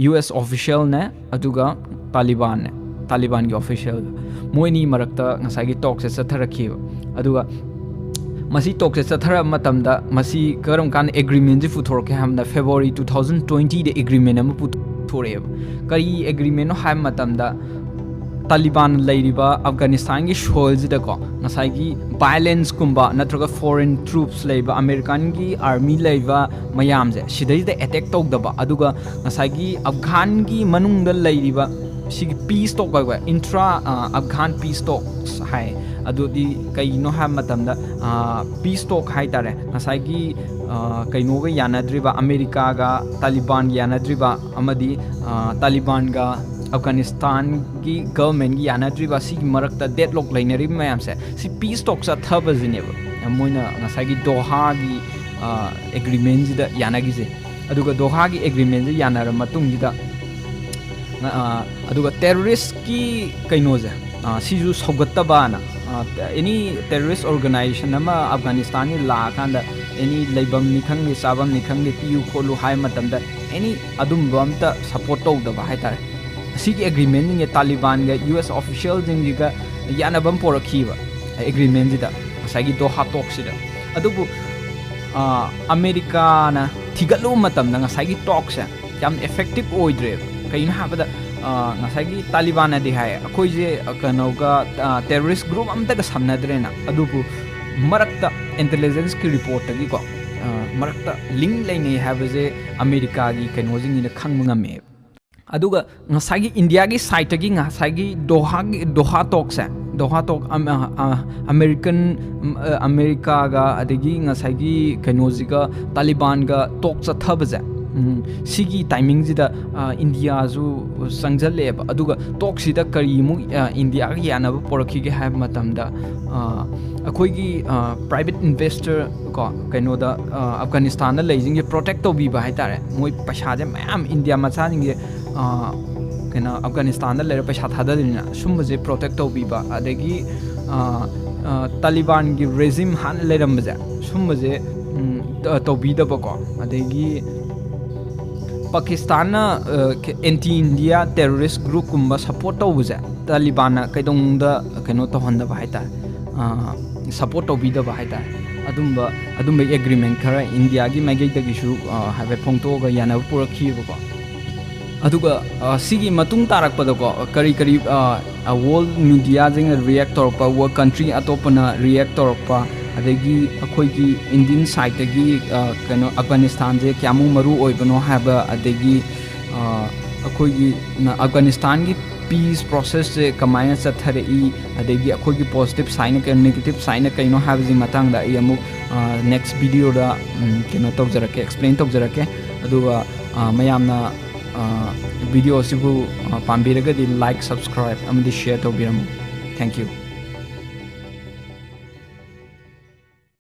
ꯌꯨ ꯑꯦꯁ ꯑꯣꯐꯤꯁꯤꯌꯦꯜꯅꯦ, ꯑꯗꯨꯒ ꯇꯥꯂꯤꯕꯥꯟꯅꯦ, ꯇꯥꯂꯤꯕꯥꯟꯒꯤ ꯑꯣꯐꯤꯁꯤꯌꯦꯜꯒ, ꯃꯣꯏꯅꯤ ꯃꯔꯛꯇ ꯉꯁꯥꯏꯒꯤ ꯇꯣꯛꯁꯦ ꯆꯠꯊꯔꯛꯈꯤꯕ꯫ ꯑꯗꯨꯒ ꯃꯁꯤ ꯇꯣꯛꯁꯦ ꯆꯠꯊꯔꯛꯄ ꯃꯇꯝꯗ ꯃꯁꯤ ꯀꯔꯝ ꯀꯥꯟꯗ ꯑꯦꯒ꯭ꯔꯤꯃꯦꯟꯁꯤ ꯄꯨꯊꯣꯔꯛꯀꯦ ꯍꯥꯏꯕꯗ ꯐꯦꯕ꯭ꯔꯨꯋꯥꯔꯤ ꯇꯨ ꯊꯥꯎꯖꯟ ꯇ꯭ꯋꯦꯟꯇꯤꯗ ꯑꯦꯒ꯭ꯔꯤꯃꯦꯟ ꯑꯃ ꯄꯨꯊꯣꯔꯛꯑꯦꯕ꯫ ꯀꯔꯤ ꯑꯦꯒ꯭ꯔꯤꯃꯦꯟꯅꯣ ꯍꯥꯏꯕ ꯃꯇꯝꯗ ꯇꯥꯂꯤꯕꯥꯟ ꯂꯩꯔꯤꯕ ꯑꯐꯒꯥꯅꯤꯁꯇꯥꯟꯒꯤ ꯁꯣꯏꯜꯁꯤꯗꯀꯣ, ꯉꯁꯥꯏꯒꯤ ꯚꯥꯏꯂꯦꯟꯁꯀꯨꯝꯕ ꯅꯠꯇ꯭ꯔꯒ ꯐꯣꯔꯦꯟ ꯇ꯭ꯔꯨꯞꯁ ꯂꯩꯕ, ꯑꯃꯦꯔꯤꯀꯥꯟꯒꯤ ꯑꯥꯔꯃꯤ ꯂꯩꯕ ꯃꯌꯥꯝꯁꯦ, ꯁꯤꯗꯩꯁꯤꯗ ꯑꯦꯇꯦꯛ ꯇꯧꯗꯕ, ꯑꯗꯨꯒ ꯉꯁꯥꯏꯒꯤ ꯑꯐꯒꯥꯟꯒꯤ ꯃꯅꯨꯡꯗ ꯂꯩꯔꯤꯕ ꯁꯤꯒꯤ ꯄꯤꯁ ꯇꯣꯛ ꯍꯥꯏꯕ, ꯏꯟꯇ꯭ꯔꯥ ꯑꯐꯒꯥꯟ ꯄꯤꯁ ꯇꯣꯛꯁ ꯍꯥꯏ꯫ ꯑꯗꯨꯗꯤ ꯀꯩꯅꯣ ꯍꯥꯏꯕ ꯃꯇꯝꯗ, ꯄꯤꯁ ꯇꯣꯛ ꯍꯥꯏ ꯇꯥꯔꯦ, ꯉꯁꯥꯏꯒꯤ ꯀꯩꯅꯣꯒ ꯌꯥꯅꯗ꯭ꯔꯤꯕ, ꯑꯃꯦꯔꯤꯀꯥꯒ ꯇꯥꯂꯤꯕꯥꯟꯒ ꯌꯥꯅꯗ꯭ꯔꯤꯕ, ꯑꯃꯗꯤ ꯇꯥꯂꯤꯕꯥꯟꯒ ꯑꯐꯒꯥꯅꯤꯁꯇꯥꯟꯒꯤ ꯒꯚꯔꯟꯃꯦꯟꯒꯤ ꯌꯥꯅꯗ꯭ꯔꯤꯕ, ꯁꯤꯒꯤ ꯃꯔꯛꯇ ꯗꯦꯠꯂꯣꯛ ꯂꯩꯅꯔꯤꯕ ꯃꯌꯥꯝꯁꯦ, ꯁꯤ ꯄꯤꯁ ꯇꯣꯛ ꯆꯠꯊꯕꯁꯤꯅꯦꯕ ꯃꯣꯏꯅ ꯉꯁꯥꯏꯒꯤ ꯗꯣꯍꯥꯒꯤ ꯑꯦꯒ꯭ꯔꯤꯃꯦꯟꯁꯤꯗ ꯌꯥꯅꯈꯤꯁꯦ꯫ ꯑꯗꯨꯒ ꯗꯣꯍꯥꯒꯤ ꯑꯦꯒ꯭ꯔꯤꯃꯦꯟꯁꯦ ꯌꯥꯅꯔ ꯃꯇꯨꯡꯁꯤꯗ, ꯑꯗꯨꯒ ꯇꯦꯔꯣꯔꯤꯁꯀꯤ ꯀꯩꯅꯣꯁꯦ, ꯁꯤꯁꯨ ꯁꯧꯒꯠꯇꯕꯅ, ꯑꯦꯅꯤ ꯇꯦꯔꯣꯔꯤꯁ ꯑꯣꯔꯒꯅꯥꯏꯖꯦꯁꯟ ꯑꯃ ꯑꯐꯒꯥꯅꯤꯁꯇꯥꯟꯒꯤ ꯂꯥꯛꯑꯀꯥꯟꯗ ꯑꯦꯅꯤ ꯂꯩꯐꯝꯅꯤ ꯈꯪꯗꯦ, ꯆꯥꯐꯝꯅꯤ ꯈꯪꯗꯦ, ꯄꯤꯌꯨ ꯈꯣꯠꯂꯨ ꯍꯥꯏꯕ ꯃꯇꯝꯗ ꯑꯦꯅꯤ ꯑꯗꯨꯝꯕ ꯑꯝꯇ ꯁꯞꯄꯣꯔꯠ ꯇꯧꯗꯕ ꯍꯥꯏꯇꯥꯔꯦ꯫ ꯑꯁꯤꯒꯤ ꯑꯦꯒ꯭ꯔꯤꯃꯦꯟꯁꯤꯡꯁꯦ ꯇꯥꯂꯤꯕꯥꯟꯒ ꯌꯨ ꯑꯦꯁ ꯑꯣꯐꯤꯁꯤꯌꯦꯜꯁꯤꯡꯁꯤꯒ ꯌꯥꯅꯕ ꯑꯃ ꯄꯣꯔꯛꯈꯤꯕ ꯑꯦꯒ꯭ꯔꯤꯃꯦꯟꯁꯤꯗ, ꯉꯁꯥꯏꯒꯤ ꯗꯣꯍꯥ ꯇꯣꯛꯁꯤꯗ꯫ ꯑꯗꯨꯕꯨ ꯑꯃꯦꯔꯤꯀꯥꯅ ꯊꯤꯒꯠꯂꯨꯕ ꯃꯇꯝꯗ ꯉꯁꯥꯏꯒꯤ ꯇꯣꯛꯁꯦ ꯌꯥꯝ ꯏꯐꯦꯛꯇꯤꯞ ꯑꯣꯏꯗ꯭ꯔꯦꯕ꯫ ꯀꯩꯒꯤꯅꯣ ꯍꯥꯏꯕꯗ, ꯉꯁꯥꯏꯒꯤ ꯇꯥꯂꯤꯕꯥꯟꯅꯗꯤ ꯍꯥꯏ, ꯑꯩꯈꯣꯏꯁꯦ ꯀꯩꯅꯣꯒ, ꯇꯦꯔꯣꯔꯤꯁ ꯒ꯭ꯔꯨꯞ ꯑꯝꯇꯒ ꯁꯝꯅꯗ꯭ꯔꯦꯅ꯫ ꯑꯗꯨꯕꯨ ꯃꯔꯛꯇ ꯏꯟꯇꯦꯂꯤꯖꯦꯟꯁꯀꯤ ꯔꯤꯄꯣꯔꯠꯇꯒꯤꯀꯣ, ꯃꯔꯛꯇ ꯂꯤꯡ ꯂꯩꯅꯩ ꯍꯥꯏꯕꯁꯦ ꯑꯃꯦꯔꯤꯀꯥꯒꯤ ꯀꯩꯅꯣꯁꯤꯡꯁꯤꯅ ꯈꯪꯕ ꯉꯝꯃꯦꯕ꯫ ꯑꯗꯨꯒ ꯉꯁꯥꯏꯒꯤ ꯏꯟꯗꯤꯌꯥꯒꯤ ꯁꯥꯏꯠꯇꯒꯤ ꯉꯁꯥꯏꯒꯤ ꯗꯣꯍꯥꯒꯤ, ꯗꯣꯍꯥ ꯇꯣꯛꯁꯦ, ꯗꯣꯍꯥ ꯇꯣꯛ, ꯑꯃꯦꯔꯤꯀꯥꯒ ꯑꯗꯒꯤ ꯉꯁꯥꯏꯒꯤ ꯀꯩꯅꯣꯁꯤꯒ, ꯇꯥꯂꯤꯕꯥꯟꯒ ꯇꯣꯛ ꯆꯠꯊꯕꯁꯦ, ꯁꯤꯒꯤ ꯇꯥꯏꯃꯤꯡꯁꯤꯗ ꯏꯟꯗꯤꯌꯥꯁꯨ ꯆꯪꯁꯤꯜꯂꯛꯑꯦꯕ꯫ ꯑꯗꯨꯒ ꯇꯣꯛꯁꯤꯗ ꯀꯔꯤꯃꯨꯛ ꯏꯟꯗꯤꯌꯥꯒ ꯌꯥꯅꯕ ꯄꯣꯔꯛꯈꯤꯒꯦ ꯍꯥꯏꯕ ꯃꯇꯝꯗ, ꯑꯩꯈꯣꯏꯒꯤ ꯄ꯭ꯔꯥꯏꯚꯦꯠ ꯏꯟꯚꯦꯁꯇꯔ ꯀꯣ, ꯀꯩꯅꯣꯗ, ꯑꯐꯒꯥꯅꯤꯁꯇꯥꯟꯗ ꯂꯩꯁꯤꯡꯁꯦ ꯄ꯭ꯔꯣꯇꯦꯛ ꯇꯧꯕꯤꯕ ꯍꯥꯏꯇꯥꯔꯦ꯫ ꯃꯣꯏ ꯄꯩꯁꯥꯁꯦ ꯃꯌꯥꯝ ꯏꯟꯗꯤꯌꯥ ꯃꯆꯥꯁꯤꯡꯁꯦ ꯀꯩꯅꯣ, ꯑꯐꯒꯥꯅꯤꯁꯇꯥꯟꯗ ꯂꯩꯔ ꯄꯩꯁꯥ ꯊꯥꯗꯗꯣꯏꯅꯤꯅ, ꯁꯨꯝꯕꯁꯦ ꯄ꯭ꯔꯣꯇꯦꯛ ꯇꯧꯕꯤꯕ, ꯑꯗꯒꯤ ꯇꯥꯂꯤꯕꯥꯟꯒꯤ ꯔꯦꯖꯤꯝ ꯍꯥꯟꯅ ꯂꯩꯔꯝꯕꯁꯦ, ꯁꯨꯝꯕꯁꯦ ꯇꯧꯕꯤꯗꯕꯀꯣ, ꯑꯗꯒꯤ ꯄꯥꯀꯤꯁꯇꯥꯟꯅ ꯑꯦꯟꯇꯤ ꯏꯟꯗꯤꯌꯥ ꯇꯦꯔꯣꯔꯤꯁ ꯒ꯭ꯔꯨꯞꯀꯨꯝꯕ ꯁꯞꯄꯣꯔꯠ ꯇꯧꯕꯁꯦ, ꯇꯥꯂꯤꯕꯥꯟꯅ ꯀꯩꯗꯧꯅꯨꯡꯗ ꯀꯩꯅꯣ ꯇꯧꯍꯟꯗꯕ ꯍꯥꯏꯇꯥꯔꯦ, ꯁꯞꯄꯣꯔꯠ ꯇꯧꯕꯤꯗꯕ ꯍꯥꯏꯇꯥꯔꯦ꯫ ꯑꯗꯨꯝꯕ, ꯑꯗꯨꯝꯕ ꯑꯦꯒ꯭ꯔꯤꯃꯦꯟ ꯈꯔ ꯏꯟꯗꯤꯌꯥꯒꯤ ꯃꯥꯏꯀꯩꯗꯒꯤꯁꯨ ꯍꯥꯏꯐꯦꯠ ꯐꯣꯡꯗꯣꯛꯑꯒ ꯌꯥꯅꯕ ꯄꯨꯔꯛꯈꯤꯕꯀꯣ꯫ ꯑꯗꯨꯒ ꯑ, ꯁꯤꯒꯤ ꯃꯇꯨꯡ ꯇꯥꯔꯛꯄꯗꯀꯣ, ꯀꯔꯤ ꯀꯔꯤ ꯑ, ꯑ, ꯋꯥꯔꯜ ꯃꯤꯗꯤꯌꯥꯁꯤꯡꯅ ꯔꯤꯌꯦꯛ ꯇꯧꯔꯛꯄ, ꯋꯥꯔꯜ ꯀꯟꯇ꯭ꯔꯤ ꯑꯇꯣꯞꯄꯅ ꯔꯤꯌꯦꯛ ꯇꯧꯔꯛꯄ, ꯑꯗꯒꯤ ꯑꯩꯈꯣꯏꯒꯤ ꯏꯟꯗꯤꯌꯟ ꯁꯥꯏꯠꯇꯒꯤ ꯑ, ꯀꯩꯅꯣ, ꯑꯐꯒꯥꯅꯤꯁꯇꯥꯟꯁꯦ ꯀꯌꯥꯃꯨꯛ ꯃꯔꯨ ꯑꯣꯏꯕꯅꯣ ꯍꯥꯏꯕ, ꯑꯗꯒꯤ ꯑ, ꯑꯩꯈꯣꯏꯒꯤ ꯅ-, ꯑꯐꯒꯥꯅꯤꯁꯇꯥꯟꯒꯤ ꯄꯤꯁ ꯄ꯭ꯔꯣꯁꯦꯁꯁꯦ ꯀꯃꯥꯏꯅ ꯆꯠꯊꯔꯛꯏ, ꯑꯗꯒꯤ ꯑꯩꯈꯣꯏꯒꯤ ꯄꯣꯖꯤꯇꯤꯞ ꯁꯥꯏꯠꯅ ꯀꯩꯅꯣ, ꯅꯦꯒꯦꯇꯤꯞ ꯁꯥꯏꯠꯅ ꯀꯩꯅꯣ ꯍꯥꯏꯕꯁꯤ ꯃꯇꯥꯡꯗ ꯑꯩ ꯑꯃꯨꯛ ꯅꯦꯛꯁ ꯚꯤꯗꯤꯑꯣꯗ ꯀꯩꯅꯣ ꯇꯧꯖꯔꯛꯀꯦ, ꯑꯦꯛꯁꯄ꯭ꯂꯦꯟ ꯇꯧꯖꯔꯛꯀꯦ꯫ ꯑꯗꯨꯒ ꯑ, ꯃꯌꯥꯝꯅ ꯚꯤꯗꯤꯑꯣ ꯑꯁꯤꯕꯨ ꯑ, ꯄꯥꯝꯕꯤꯔꯒꯗꯤ ꯂꯥꯏꯛ, ꯁꯕꯁꯀ꯭ꯔꯥꯏꯕ ꯑꯃꯗꯤ ꯁꯤꯌꯔ ꯇꯧꯕꯤꯔꯝꯃꯨ꯫ Thank you꯫